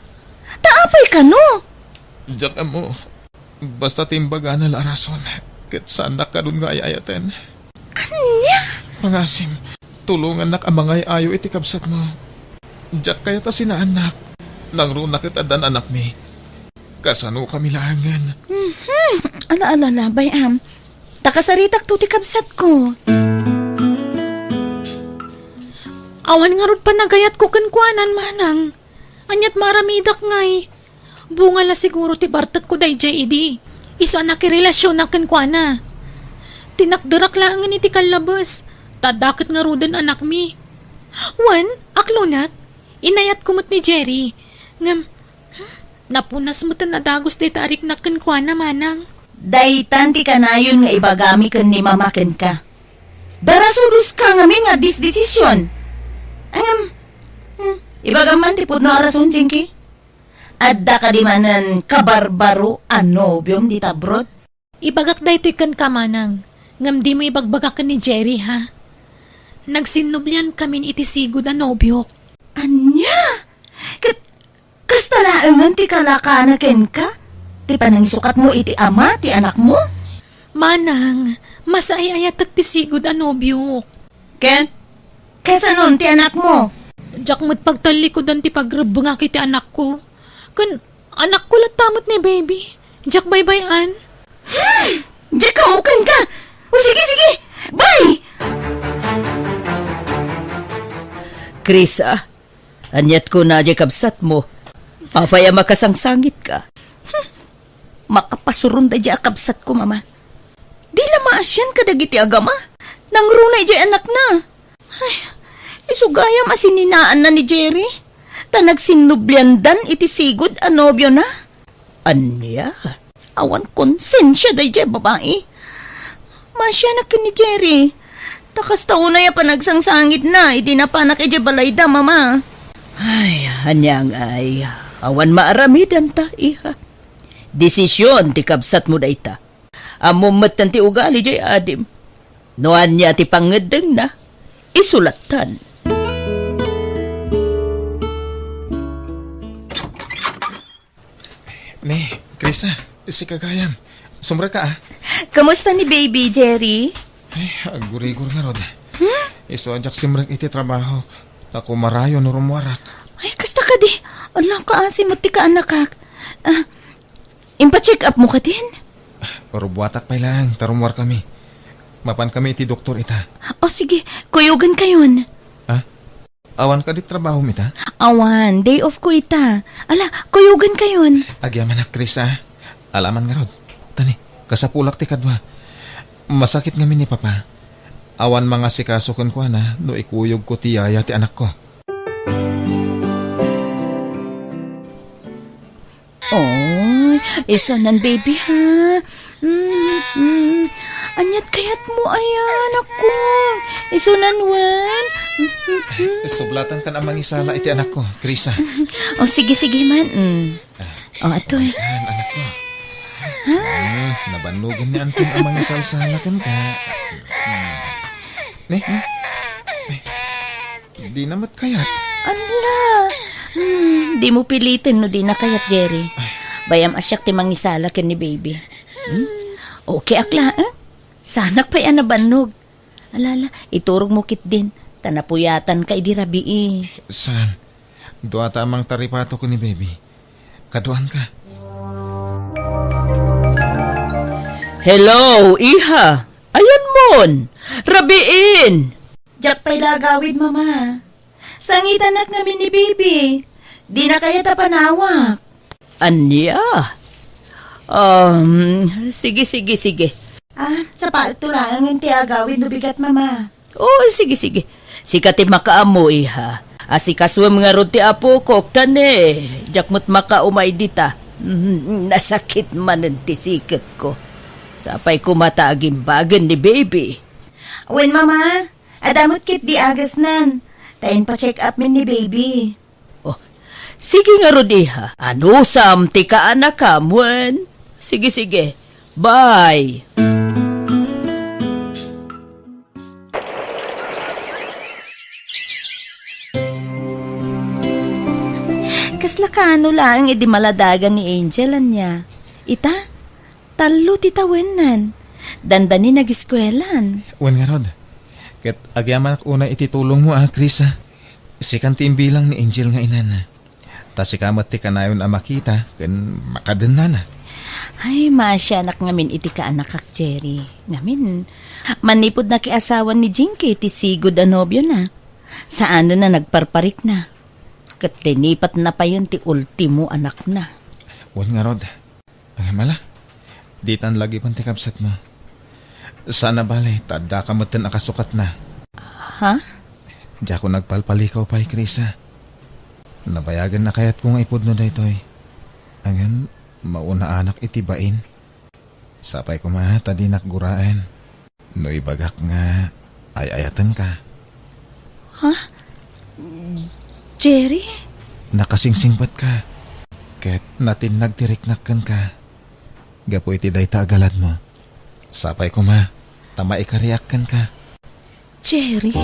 Ta apay kano? Diak ammo. Basta ti imbagana la a rason, ket saannak kadun nga ay-ayaten. Ania? Pangasim, tulongannak a mangay-ayo iti kabsatmo. Diak kayat a sinaannak. Nangruna ket addan anakmi. Kasanokami laengen. Mhm. Ala, ala, ala, bay-am. Ta kasaritakto ti kabsatko. Awan ngarud panagayatko kenkuana, manang. Ania't maaramidak ngay? Bunga la siguro ti bartekko daydiay idi. Isu a nakirelasionak kenkuana. Tinakderak laengen iti kallabes, ta adda ket ngaruden anakmi. Wen, aklonat, inayatko met ni Jerry. Ngem, hmm, napunas met a nadagus dayta a riknak kenkuana, manang. Daytan ti kanayon nga ibagami ken ni mama kenka. Darasudoska ngamin nga disdesision. Ngem, hmm, ibagam man ti pudno a rason, Jinky. Adda kadi manen kabarbaro a nobiom dita abroad? Ibagak daytoy kenka, manang, ngem dimo ibagbaga ken ni Jerry, ha? Nagsinnubliankamin iti sigud a nobiok. Ania? Ket kasta laengen ti kalakana kenka? Ti panangisukatmo iti ama ti anakmo? Manang, masaay-ayatek ti sigud a nobiok. Ket, kasanon ti anakmo? Diak met pagtallikudan ti pagrebbengak iti anakko. Ken anakko latta met ni baby. Diak baybay-an. Hmm! Diak kammukenka! O sige, sige! Bye! Krisa, ania't kuna diay kabsatmo? Apay a makasangsangitka? Hmm. Makapasuron daydiay a kabsatko, Mama. Di la maasian kadagiti agama. Nangruna idiay anakna. Ay, isu gayam a sininaanna ni Jerry. Ta nagsinnubliandan iti sigud a nobiona. Ania? Awan konsensia daydiay babai. Maasianak ken ni Jerry. Ta kasta unay a panagsangsangitna idi napanak idiay balayda, Mama. Ay, ania ngay, awan maaramidanta, iha. Desision ti kabsatmo dayta. Ammom metten ti ugali diay adim. No ania ti pangngeddengna, isu lattan. Ni, Krisa, sika gayam. Sumrek ka, a. Kumusta ni baby, Jerry? Ay, aggurigor ngarud. Hmm? Isu a diak simrek iti trabahok. Ta kumarayo no rummuarak. Ay, kasta kadi. Ala, kaasi met ti kaanakak. Ah, Impa-check up mo kadin? Rubuatak pay laeng, ta rummuarkami. Mapankami iti doktor ita. O sige, kuyogenkayon. Ah? Awan kadi trabahom ita? Awan, day off ko ita. Ala, kuyogenkayon. Agyamanak, Chris, a. Alaman ngarud. Tani, kasapulak ti kadua. Masakit ngamin ni Papa. Awan mangasikaso kenkuana no ikuyogko ti yaya ti anakko. Oy, isunan, baby, ha? Mm, mm. Ania't kayatmo, aya, anakko? Isunan, wen? Mm, mm, mm. Sublatankan a mangisala iti anakko, Krisa. O, sige, sige man. Mm. Ah, O, atoy. Ayan, anakko. Ha? Mm, nabannogan ni Anton a mangisalsala kenka. Mm. Ne? Ay, di na met kayat. Ala. Hmm, di mo piliten no di na kayat, Jerry. Bay-am a siak ti mangisala ken ni baby. Hmm? Okay ak laeng. Saanak pay a nabannog. Alala, iturog mo ketdin, ta napuyatanka idi rabii. Saan? Duata a mangtaripato ken ni baby. Kaduanka. Hello, iha. Ayanmon? Rabiin! Diak pay la agawid, Mama. Sangitanak ngamin ni baby. Di na kayat a panawak. Ania? Um, sige, sige, sige. Ah, sapaekto laengen ti agawid no bigat, Mama. O, sige, sige. Sika ti makaammo, iha. Asikasuem ngarud ti apokok, ta ne, diak met makaumay dita. Mm, nasakit manen ti siketko. Sapay koma ta agimbagen ni baby. Wen, Mama, adda met ketdi agasnan. Ta inpa-check up mi ni baby. Oh, sige ngarud, iha. Anusam ti kaanakam, wen? Sige, sige. Bye. Kasla kaano laeng idi maladagan ni Angel, ania? Ita, tallo ti tawennan. Dandani nagiskuelan. Wen ngarud, ket agyamanak unay iti tulongmo a, Krisa. Sikan ti imbilang ni Angel nga inana. Ta sika met ti kanayon a makita ken makadennana. Ay, maasianak ngamin iti kaanakak, Jerry. Ngamin, manipud nakiasawan ni Jinky ti sigud a nobiona, saanen a nagparparikna. Ket linipatna payen ti ultimo anakna. Wen ngarud, Ngem ala, ditan lagipen ti kabsatmo. Saan a bale, ta addaka metten a kasukatna. Ha? Diak nagpalpalikaw pay, Krisa. Nabayagen a kayatko nga ipudno daytoy. Ngem, maunaanak iti bain. Sapay koma ta dinak guraen no ibagak nga ay-ayatenka. Ha? Jerry? Nakasingsingpetka, ket natinnag ti riknak kenka. Gapu iti dayta a galadmo, sapay koma ta maikariak kenka. Jerry?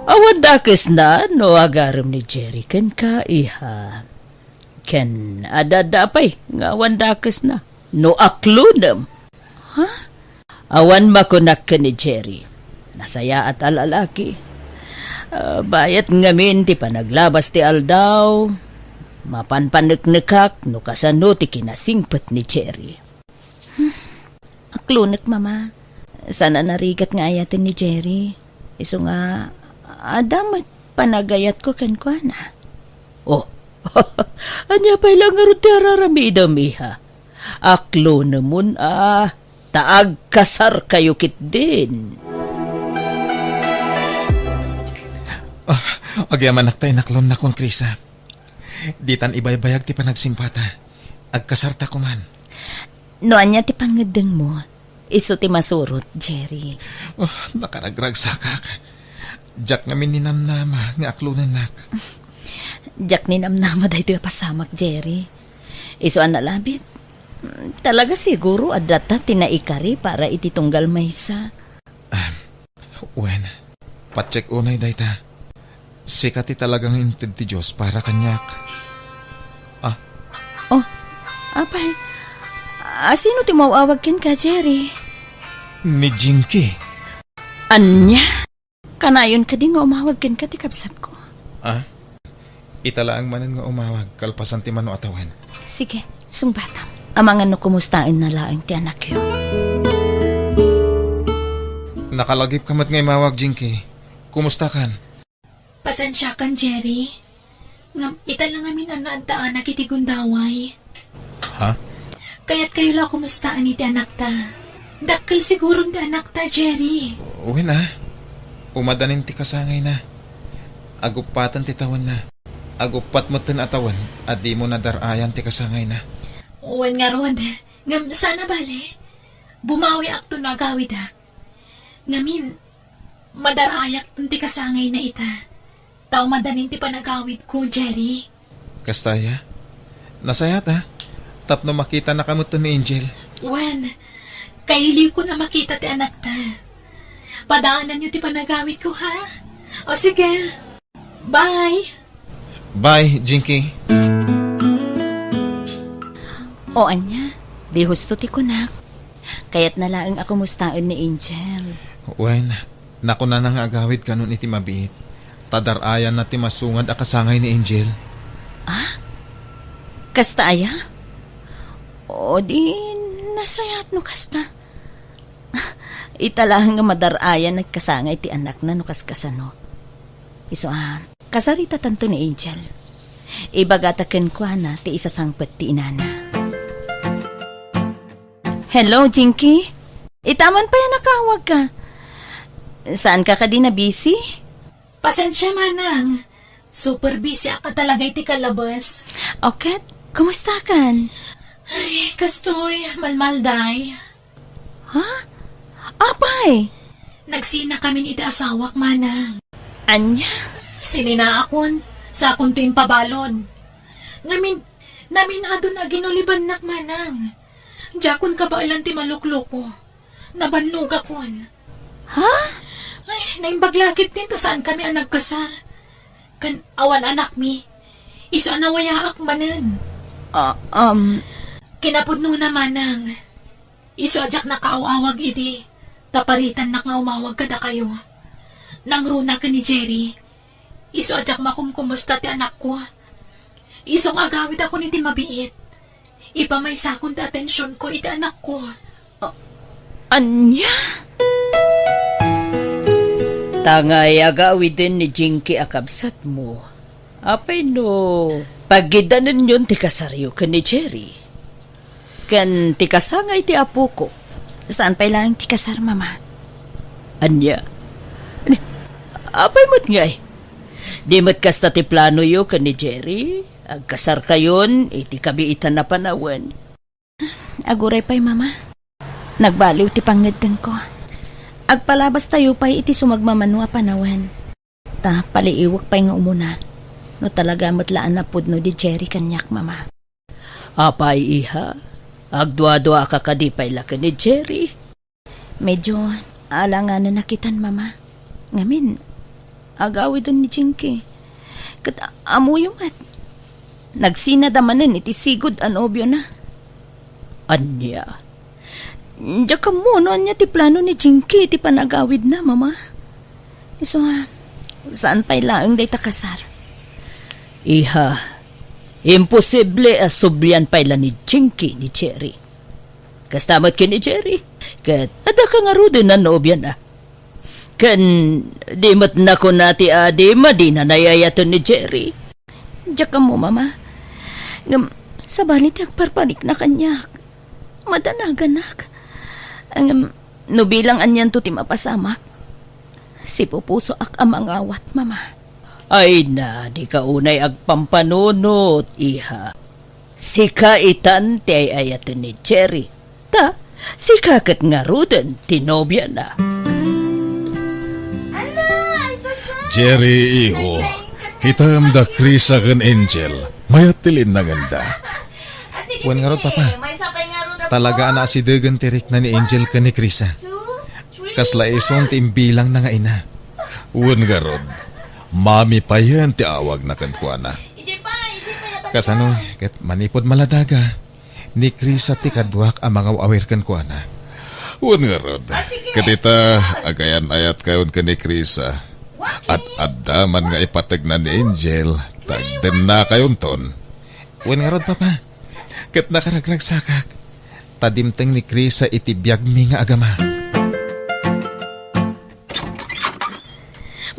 Awan dakesna no agarem ni Jerry kenka, iha. Ken adda pay nga awan dakesna no aklonem. Ha? Awan makunak ken ni Jerry. Nasayaat a lalaki. Ah, bayat ngamin ti panaglabas ti aldaw. Mapanpaneknekak no kasano ti kinasingpet ni Jerry. Aklonek, Mama. Saan a narigat nga ayaten ni Jerry. Isu nga, adda met panagayatko kenkuana. Oh, ania pay la ngarud ti araramidem, iha? Aklonemon a, ta agkasarkayo ketdin. Ah, agyamanak ta inaklonnakon, Krisa. Ditan ibaybayag ti panagsingpata. Agkasarta koman. No ania ti pangngeddengmo, isu ti masurot, Jerry. Oh, nakaragragsakak. Diak ngamin ninamnama nga aklonennak. Diak ninamnama daytoy a pasamak, Jerry. Isu a nalabit. Talaga siguro adda ta ti naikari para iti tunggal maysa. Ah, wen, patsek unay dayta. Sika ti talaga nga inted ti Dios para kaniak. Ah. Oh, apay, a, sino ti maawag kenka, Jerry? Ni Jinky. Ania? Kanayon kadi nga umawag kenka ti kabsatko? Ah? Ita laeng manen nga umawag kalpasan ti mano a tawen. Sige, sungbatam. Amangan no kumustaenna laeng ti anakyo. Nakalagipka met nga imawag, Jinky. Kumustakan? Pasensiakan, Jerry. Ngem ita la ngamin a naaddaanak iti gundaway. Ha? Kayatkayo la a kumustaen iti anakta. Dakkel siguron ti anakta, Jerry. Wen a. Umadanin ti kasangayna. Aguppaten ti tawenna. Aguppat metten a tawen a dimo nadar-ayan ti kasangayna. Wen ngarud, ngem saan a bale. Bumawiakto no agawidak. Ngamin, madar-ayakton ti kasangayna ita. Ta umadanin ti panagawidko, Jerry. Kasta aya? Nasayaat a. Tapno makitanaka metten ni Angel. Wen, kailiwkon a makita ti anakta. Padaananyo ti panagawidko, ha? O sige. Bye. Bye, Jinky. O ania, di husto ti kunak. Kayatna laeng a kumustaen ni Angel. Wen, nakunana nga agawid kanon iti mabiit. Ta dar-ayanna ti masungad a kasangay ni Angel. Ah? Kasta aya? O di, nasayaat no kasta. Ita laeng nga madar-ayan nagkasangay ti anakna no kaskasano. Isu a, kasaritatanto ni Angel. Ibagata kenkuana ti isasangpet ti inana. Hello, Jinky? Ita man pay a nakawagka. Saanka kadi nabisi? Pasensia, manang. Super busy ak talaga iti kalabas. O ket, kumustakan? Ay, kastoy, malmalday. Ha? Apay? Nagsina kami iti asawak, manang. Ania? Sininaakon, sakonto impabalud. Ngamin, namin-adon a ginulibannak, manang. Diakon kabaelan ti malukloko. Nabannogakon. Ha? Ay, naimbag la ketdin ta saan kami a nagkasar. Ken awan anakmi. Isu a nawayaak manen. Ah, um. Kinapudnona, manang. Isu a diak nakaaw-awag idi, ta paritannak nga umawag kadakayo. Nangruna ken ni Jerry. Isu a diak makumkumusta ti anakko. Isu nga agawidakon iti mabiit. Ipamaysakon ti atensionko iti anakko. A-, ania? Ta ngay agawiden ni Jinky a kabsatmo. Apay no pagiddanenyon ti kasaryo ken ni Jerry? Ken ti kasangay ti apoko. Saan pay laeng ti kasar, Mama? Ania? Ni, apay met ngay? Di met kasta ti planoyo ken ni Jerry? Agkasarkayon iti kabiitan a panawen. Aguray pay, Mama. Nagbaliw ti pangngeddengko. Agpalabastayo pay iti sumagmamano a panawen. Ta paliiwek pay nga umuna no talaga met la a napudno di Jerry kaniak, Mama. Apay, iha? Agduaduaka kadi pay la ken ni Jerry? Medyo alanganen a kitan, Mama. Ngamin, agawiden ni Jinky. Ket a-, ammoyo met. Nagsinada manen iti sigud a nobiona. Ania? Diak ammo no ania ti plano ni Jinky iti panagawidna, Mama. Isu a, saan pay laeng dayta kasar? Iha, imposible a sublian pay la ni Jinky ni Jerry. Kasta met ken ni Jerry, ket adda ka ngaruden a nobiana. Ken di met nakuna ti adi, madina nayayaten ni Jerry. Diak ammo, Mama. Ngem, sabali ti agparparikna kaniak. Madanaganak. Ngem, no bilang anianto ti mapasamak, sipupusoak a mangawat, Mama. Ay na, dika unay agpampanunot, iha. Sika itan ti ay-ayaten ni Jerry. Ta, sika ket ngaruden ti nobiana. Jerry, iho, kitam da Krisa ken Angel. Mayat ti linnangenda. Wen ngarud, Papa. Talaga a naasidegen ti rikna ni Angel ken ni Krisa. Kasla isun ti imbilangna nga ina. Wen ngarud, mami payen ti awagna kenkuana. Kasano ket manipud maladaga, ni Krisa ti kaduak a mangaw-awir kenkuana. Wen ngarud, ket ita, agayan-ayatkayon ken ni Krisa. At adda man nga ipategna ni Angel, tagdennakayonton. Wen ngarud, Papa, ket nakaragragsakak, ta dimteng ni Krisa iti biagmi nga agama.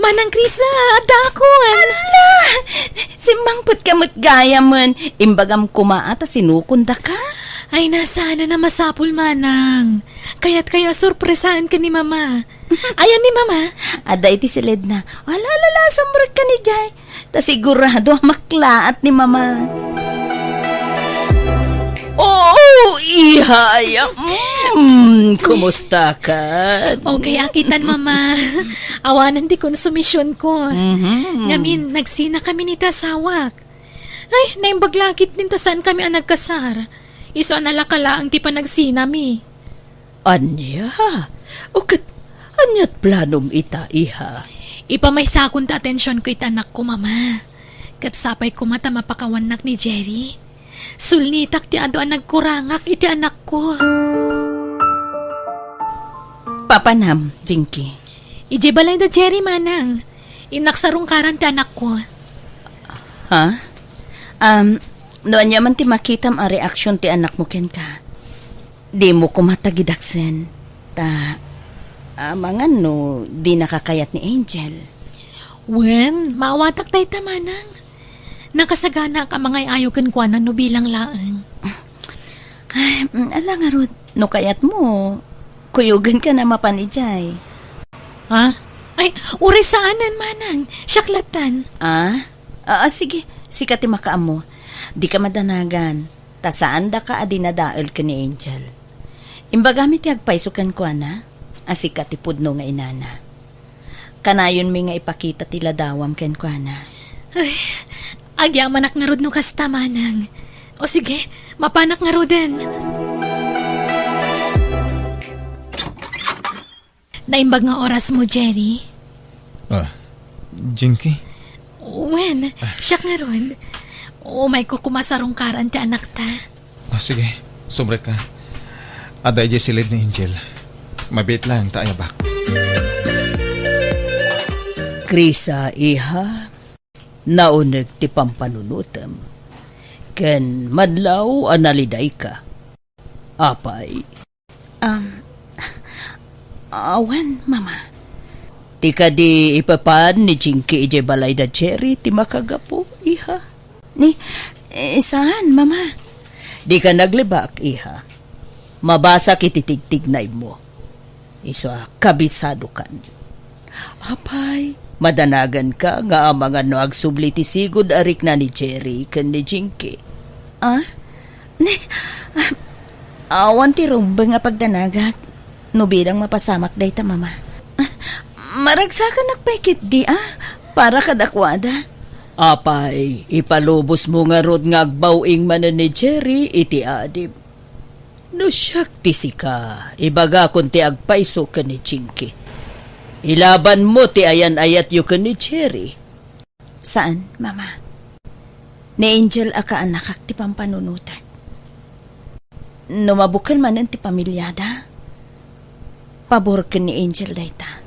Manang Krisa, addaakon! Ala! Simmangpetka met gayamen. Imbagam koma a ta sinukondaka. Ay, saan a masapul, Manang. Kayatkayo a sorpresaen ken ni Mama. Ayan ni Mama? Adda iti siledna. Ala, ala, ala, sumrekka ni Jay. Ta sigurado a maklaat ni Mama. Oo, iha, aya. Mm, kumusta ka? Okay, akitan, Mama. Awanen ti konsumisionko. Mhm. Ngamin, nagsina kami ni asawak. Ay, naimbag la ketdin ta saan kami a nagkasar. Isu a nalaka laeng ti panagsinami. Ania? O ket, aniat planom ita, iha? Ipamaysakon ti atensionko iti anakko, Mama. Ket sapay koma ta mapakawannak ni Jerry. Sulnitak ti adu a nagkurangak iti anakko. Papanam, Jinky? Idiay balay da Jerry, Manang. Innak sarungkaran ti anakko. Ha? Um, no ania man ti makitam a reaksion ti anakmo kenka, dimo koma tagidaksen. Ta, amangan no dinaka kayat ni Angel. Wen, maawatak dayta, Manang. Nakasaganaak a mangay-ayo kenkuana no bilang laeng. Ay, mm, ala ngarud, no kayatmo, kuyogenka na mapan idiay. Ha? Ay, uray saanen, Manang. Siak lattan. Ah? Ah, ah, sige. Sika ti makaammo. Dika madanagan. Ta saandaka a dinadael ken ni Angel. Imbagami ti agpayso kenkuana a sika ti pudno nga inana. Kanayonmi nga ipakita ti ladawam kenkuana. Ay, agyamanak ngarud no kasta, manang. O sige, mapanak ngaruden. Naimbag nga orasmo, Jerry? Ah, Jinky? Wen, siak ngarud. Umayko koma sarungkaran ti anakta. Ah, sige, sumrekka. Adda idiay silid ni Angel. Mabiit laeng ta ayabak. Krisa, iha, nauneg ti pampanunotem. Ken madlaw a nalidayka. Apay, Um, awan, Mama. Ti kadi ipapan ni Jinky idiay balay da Jerry ti makagapu, iha? Ni, eh, saan, Mama? Dika naglibak, iha. Mabasak iti tigtignaymo. Isu a kabisadokan. Apay, madanaganka nga amangan no agsubli ti sigud a rikna ni Jerry ken ni Jinky. Ah? Ni, ah, awan ti rumbeng a pagdanagak no bilang mapasamak dayta, Mama. Ah, maragsakanak pay ketdi, ah, para kadakuada. Apay, ipalubosmo ngarud nga agbaw-ing manen ni Jerry iti adim. No siak ti sika, ibagakon ti agpayso ken ni Jinky. Ilabanmo ti ayan-ayatyo ken ni Jerry. Saan, Mama. Ni Angel a kaanakak ti pampanunotek. No mabukel manen ti pamiliada, pabor ken ni Angel dayta.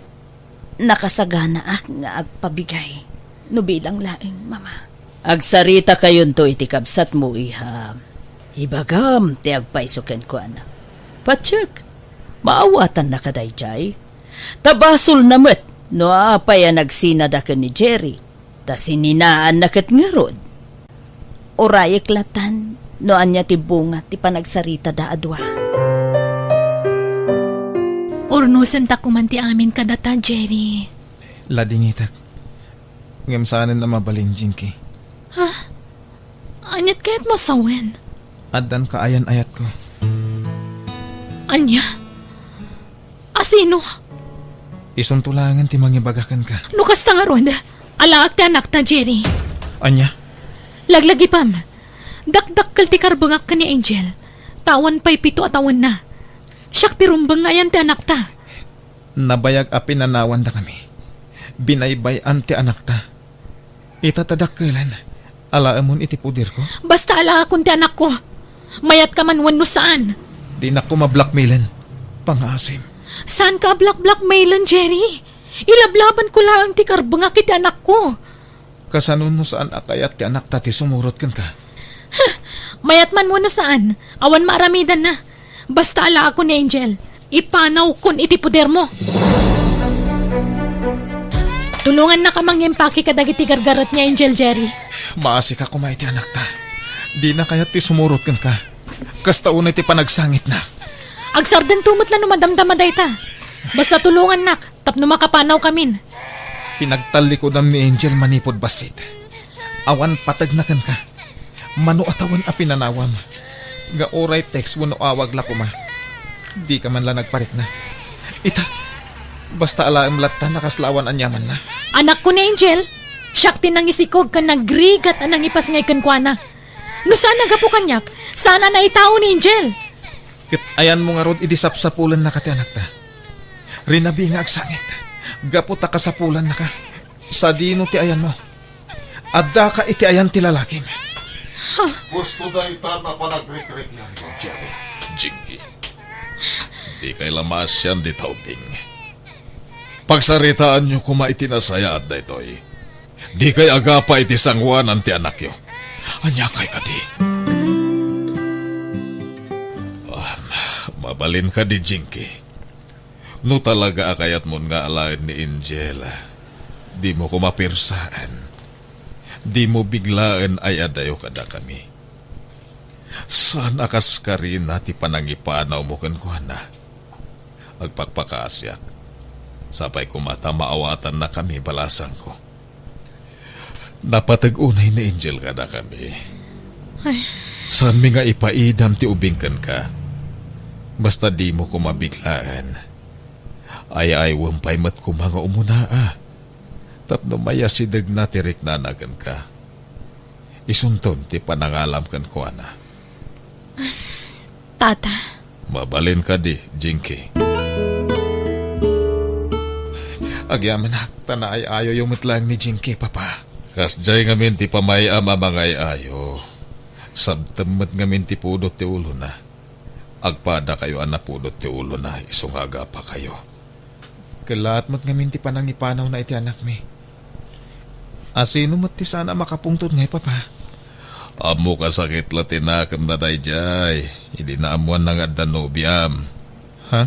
Nakasaganaak nga agpabigay no bilang laeng, Mama. Agsaritakayon iti kabsatmo, iha. Ibagam ti agpayso kenkuana. Patiek, maawatannaka daydiay. Ta basolna met no apay a nagsinada ken ni Jerry, ta sininaanna ket ngarud. Urayek latan no ania ti bunga ti panagsaritada a dua. Urnosenta koman ti amin kadata, Jerry. Ladingitek. Ngem saanen a mabalin, Jinky. Ha? Aniat kayatmo a sawen? Addan kaayan-ayatko. Ania? A sino? Isunto laengen ti mangibaga kenka. No kasta ngarud, alaak ti anakta, Jerry. Ania? Laglagipem. Dakdakkel ti karbengak ken ni Angel. Ta awan pay pito a tawenna. Siak ti rumbeng nga ayan ti anakta. Nabayag a pinanawandakami. Binaybay-an ti anakta. Ita ta dakkelen, alaemon iti poderko. Basta alaakon ti anakko. Mayatkaman wenno saan. Dinakko mablackmailen. Pangngaasim. Saanka a black-blackmailen, Jerry. Ilablabanko laeng ti karbengak iti anakko. Kasano no saan a kayat ti anakta ti sumurot kenka? Huh! Mayatman wenno saan, awan maaramidanna. Basta alaakon ni Angel, ipanawkon iti podermo. Tulongannaka mangimpake kadagiti gargaret ni Angel, Jerry. Maasika koma iti anakta. Dina kayat ti sumurot kenka. Kasta unay ti panagsangitna. Agsardento met la no madamdama dayta. Basta tulongannak. Tapno makapanawkamin. Pinagtallikodam ni Angel manipud bassit. Awan pategna kenka. Mano a tawen a pinanawam. Nga uray text wenno awag la koma. Dika man la nagparikna. Ita, basta alaem latta a kasla awan aniamanna. Anakko ni Angel, siak ti nangisikog ken nagrigat a nangipasngay kenkuana. No saan a gapu kaniak, saan a naitao ni Angel. Ket ayanmo ngarud idi sapsapulennaka ti anakta. Rinabi nga agsangit, gapu ta kasapulannaka. Sadino ti ayanmo? Addaka iti ayan ti lalakim. Gusto dayta a panagrikriknanyo, Jerry. Jinky, dikay la maasian dita ubing. Pagsaritaanyo koma iti nasayaat daytoy. Dikay agapa iti sangoanan ti anakyo. Aniakay kadi? Ah, mabalin kadi, Jinky. No talaga a kayatmon nga alaen ni Angel, dimo koma persaen. Dimo biglaen ay-adayo kadakami. Saan a kaskarina ti panangipanawmo kenkuana. Agpakpakaasiak. Sapay koma ta maawatannakami balasangko. Napateg unay ni Angel kadakami. Saanmi nga ipaidam ti ubing kenka. Basta dimo koma biglaen. Ay-aywem pay met koma nga umuna, a. Tapno mayasidegna ti riknana kenka. Isunton ti panangalam kenkuana. Tata. Mabalin kadi, Jinky? Agyamanak, ta naay-ayoyo met laeng ni Jinky, Papa. Kasdiay ngamin ti pamay-am a mangay-ayo. Sabtem met ngamin ti pudot ti ulona. Agpadakayo a napudot ti ulona isu nga agapakayo. Kellaat met ngamin ti panangipanawna iti anakmi. Asino met ti saan a makapungtot ngay, Papa? Ammok a sakit la ti nakemna daydiay idi naammoanna nga adda nobiam. Ha?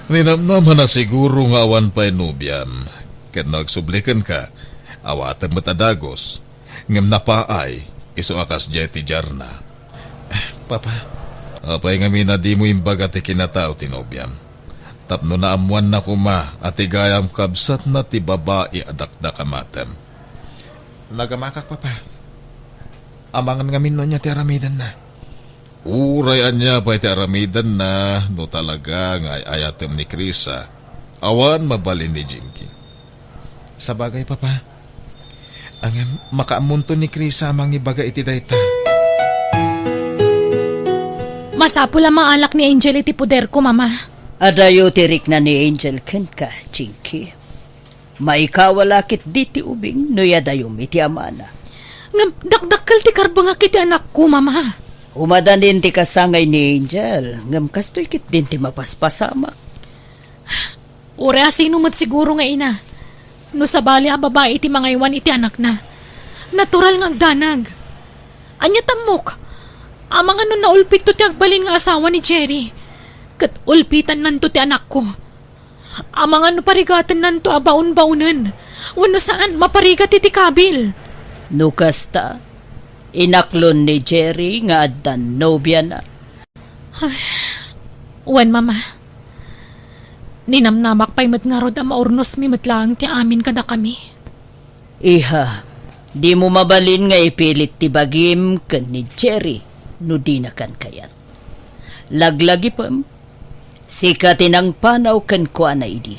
Ninamnama na siguro nga awan pay nobiam. Ket no agsubli kenka, awatem met a dagus. Ngem napaay, isu a kasdiay ti diarna. Papa. Apay ngamin a dimo imbaga ti kinatao ti nobiam? Tapno naammoanna koma a ti gayam kabsatna ti babai a dakdakamatem. Nagamakak, Papa. Amangan ngamin no ania ti aramidenna. Uray ania pay ti aramidenna, no talaga nga ay-ayatem ni Krisa, awan mabalin ni Jinky. Sabagay, Papa. Ngem makaammonto ni Krisa a mangibaga iti dayta. Masapul a maalak ni Angel iti poderko, Mama. Adayo ti rikna ni Angel kenka, Jinky. Maikawala ketdi ti ubing no iyadayom iti amana. Ngem dakdakkel ti karbengak iti anakko, Mama. Umadanin ti kasangay ni Angel, ngem kastoy ketdin ti mapaspasamak. Uray asino met siguro nga ina, no sabali a babai ti mangaywan iti anakna, natural nga agdanag. Ania tammok? Amangan no naulpitto ti agbalin nga asawa ni Jerry, ket ulpitannanto ti anakko. Amangan no parigatennanto a baon-baonen, wenno saan, maparigat iti kabil. No kasta, inaklon ni Jerry nga addan nobiana. Ay, wen, Mama. Ninamnamak pay met ngarud a maurnosmi met laeng ti amin kadakami. Iha, dimo mabalin nga ipilit ti bagim ken ni Jerry no dinakan kayat. Laglagipem, sika ti nangpanaw kenkuana idi.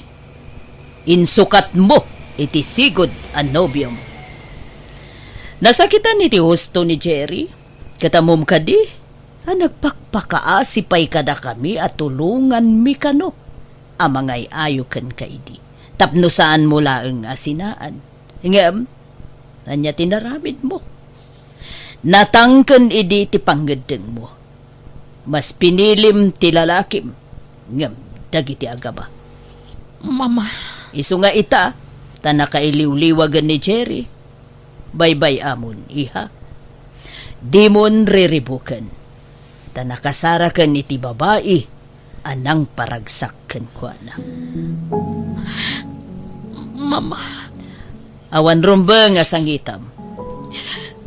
Insukatmo iti sigud a nobiom. Nasakitan iti husto ni Jerry, ket ammom kadi a nagpakpakaasi pay kadakami a tulonganmi kano a mangay-ayo kenka idi, tapno saanmo laeng a sinaan. Ngem, ania ti naramidmo? Natangken idi ti pangngeddengmo. Mas pinilim ti lalakim ngem dagiti agama. Mama. Isu nga ita, ta nakailiwliwagen ni Jerry. Baybay-amon, iha. Dimon riribuken, ta nakasaraken iti babai a nangparagsak kenkuana. Mama. Awan rumbeng a sangitam.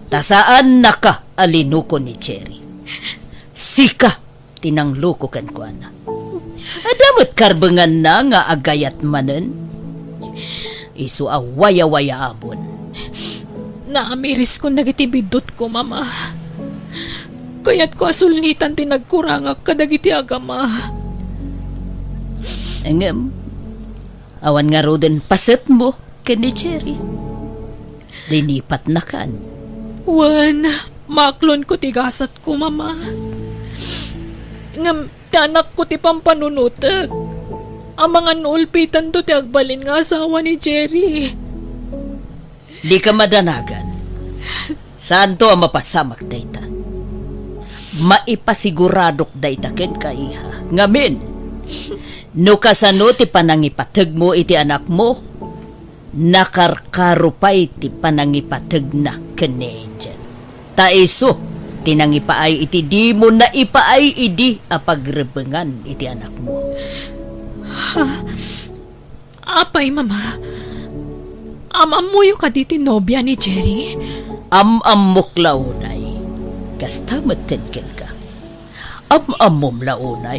Ta saannaka a linuko ni Jerry. Sika ti nangloko kenkuana. Adda met karbenganna nga agayat manen. Isu a wayawayaamon. Naamiriskon dagiti biddutko, Mama. Kayatko a sulnitan ti nagkurangak kadagiti agama. Ngem, awan ngaruden pasetmo ken ni Jerry. Linipatnakan. Wen, maaklonko ti gasatko, Mama. Ngem ti anakko ti pampanunotek. Amangan no ulpitanto ti agbalin nga asawa ni Jerry. Dika madanagan. Saanto a mapasamak dayta. Maipasiguradok dayta kenka, iha. Ngamin, no kasano ti panangipategmo iti anakmo, nakarkaro pay ti panangipategna ken ni Angel. Ta isu ti nangipaay iti dimo naipaay idi a pagrebengan iti anakmo. Ha? Apay, Mama? Am-ammoyo kadi ti nobia ni Jerry? Am-ammok la unay. Kasta met ken kenka. Am-ammom la unay.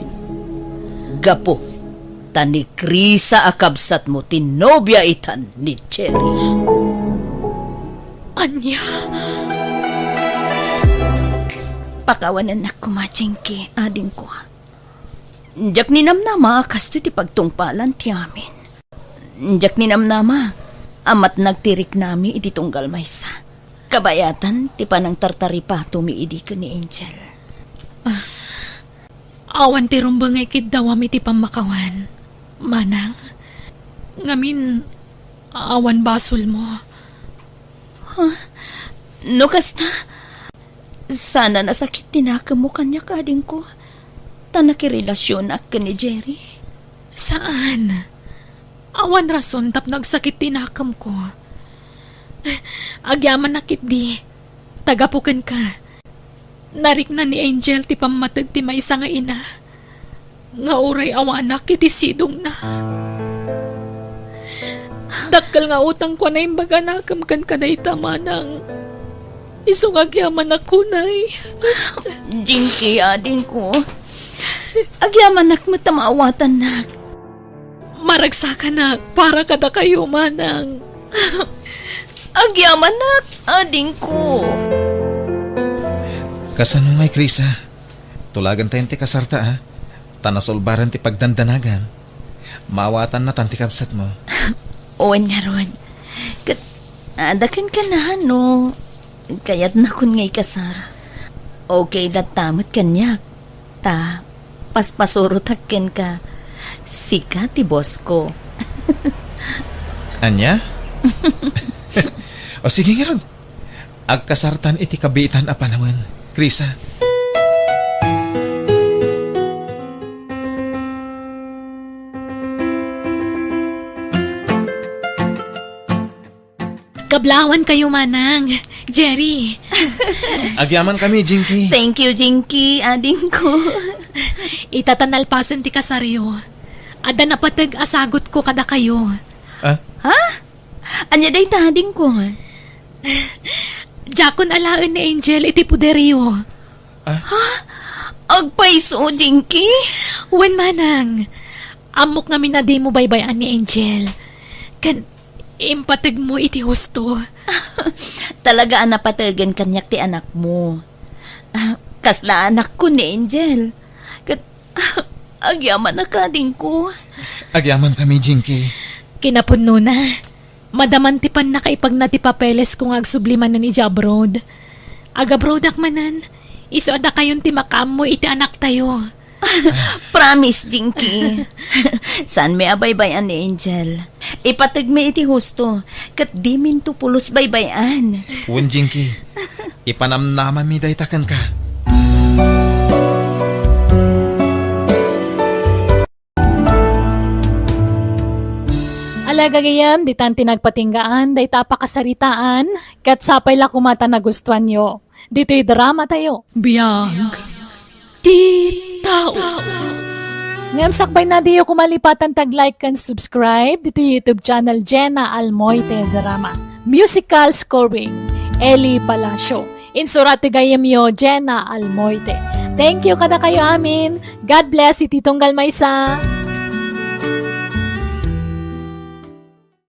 Gapu ta ni Krisa a kabsatmo ti nobia itan ni Jerry. Ania? Pakawanennak koma, Jinky, adingko. Diak ninamnama a kastoy ti pagtungpalan ti amin. Diak ninamnama a matnag ti riknami idi tunggal maysa. Kabayatan ti panangtartaripatomi idi ken ni Angel. Awan ti rumbeng nga ikiddawam iti pammakawan, Manang. Ngamin, awan basolmo. Huh? No kasta, sana nasakit ti nakemmo kaniak, adingko, ta nakirelasionak ken ni Jerry. Saan. Awan rason tapno agsakit ti nakemko. Agyamanak ketdi, ta gapu kenka, narikna ni Angel ti pammateg ti maysa nga ina nga uray awanak iti sidongna. Dakkel nga utangko a naimbag a nakem kenka dayta, Manang. Isu nga agyamanak unay. Jinky, adingko. Agyamanak met a maawatannak. Maragsakanak para kadakayo, Manang. Agyamanak, adingko. Kasano ngay, Krisa? Tulagentayon ti kasarta, a? Ta nasulbaran ti pagdandanagan. Maawatannatan ti kabsatmo. Wen ngarud. Ket, adda kenka no kayatnakon nga ikasar. Okay latta met kaniak. Ta, paspasurotak kenka. Sika ti bossko. Ania? O sige ngarud. Agkasartan iti kabiitan a panawen, Krisa. Kablawan kayo, Manang. Jerry. Agyamankami, Jinky. Thank you, Jinky, adingko. Ita ta nalpasen ti kasaryo, adda napateg a sagutko kadakayo. Ah? Ha? Ania dayta, adingko? Diakon alaen ni Angel iti poderyo. Ah? Ha? Agpayso, Jinky? Wen, Manang. Ammok ngamin a dimo baybay-an ni Angel. Ken impategmo iti husto. Talaga a napategen kaniak ti anakmo. Ah, kasla anakko ni Angel. Ket, agyamanak, adingko. Agyamankami, Jinky. Kinapudnona, madaman ti pannakaipagna ti papelesko nga agsubli manen idiay abroad. Agabroadak manen, isu a dakayon ti makaammo iti anaktayo. Promise, Jinky. Saanmi a baybay-an ni Angel. Ipategmi iti husto, ket diminto pulos baybay-an. Wen, Jinky. Ipanamnamami dayta kenka. Ala gagayem, ditan ti nagpatinggaan dayta a pakasaritaan, ket sapay la koma ta nagustuanyo. Ditoy drama tayo. Biag ti tao. Ngem sakbay na, diyo koma lipatan tag-like ken subscribe ditoy YouTube channel Jenna Almoite Drama. Musical scoring, Eli Palacio. Insurat ti gayyemyo, Jenna Almoite. Thank you kadakayo amin. God bless iti tunggal maysa.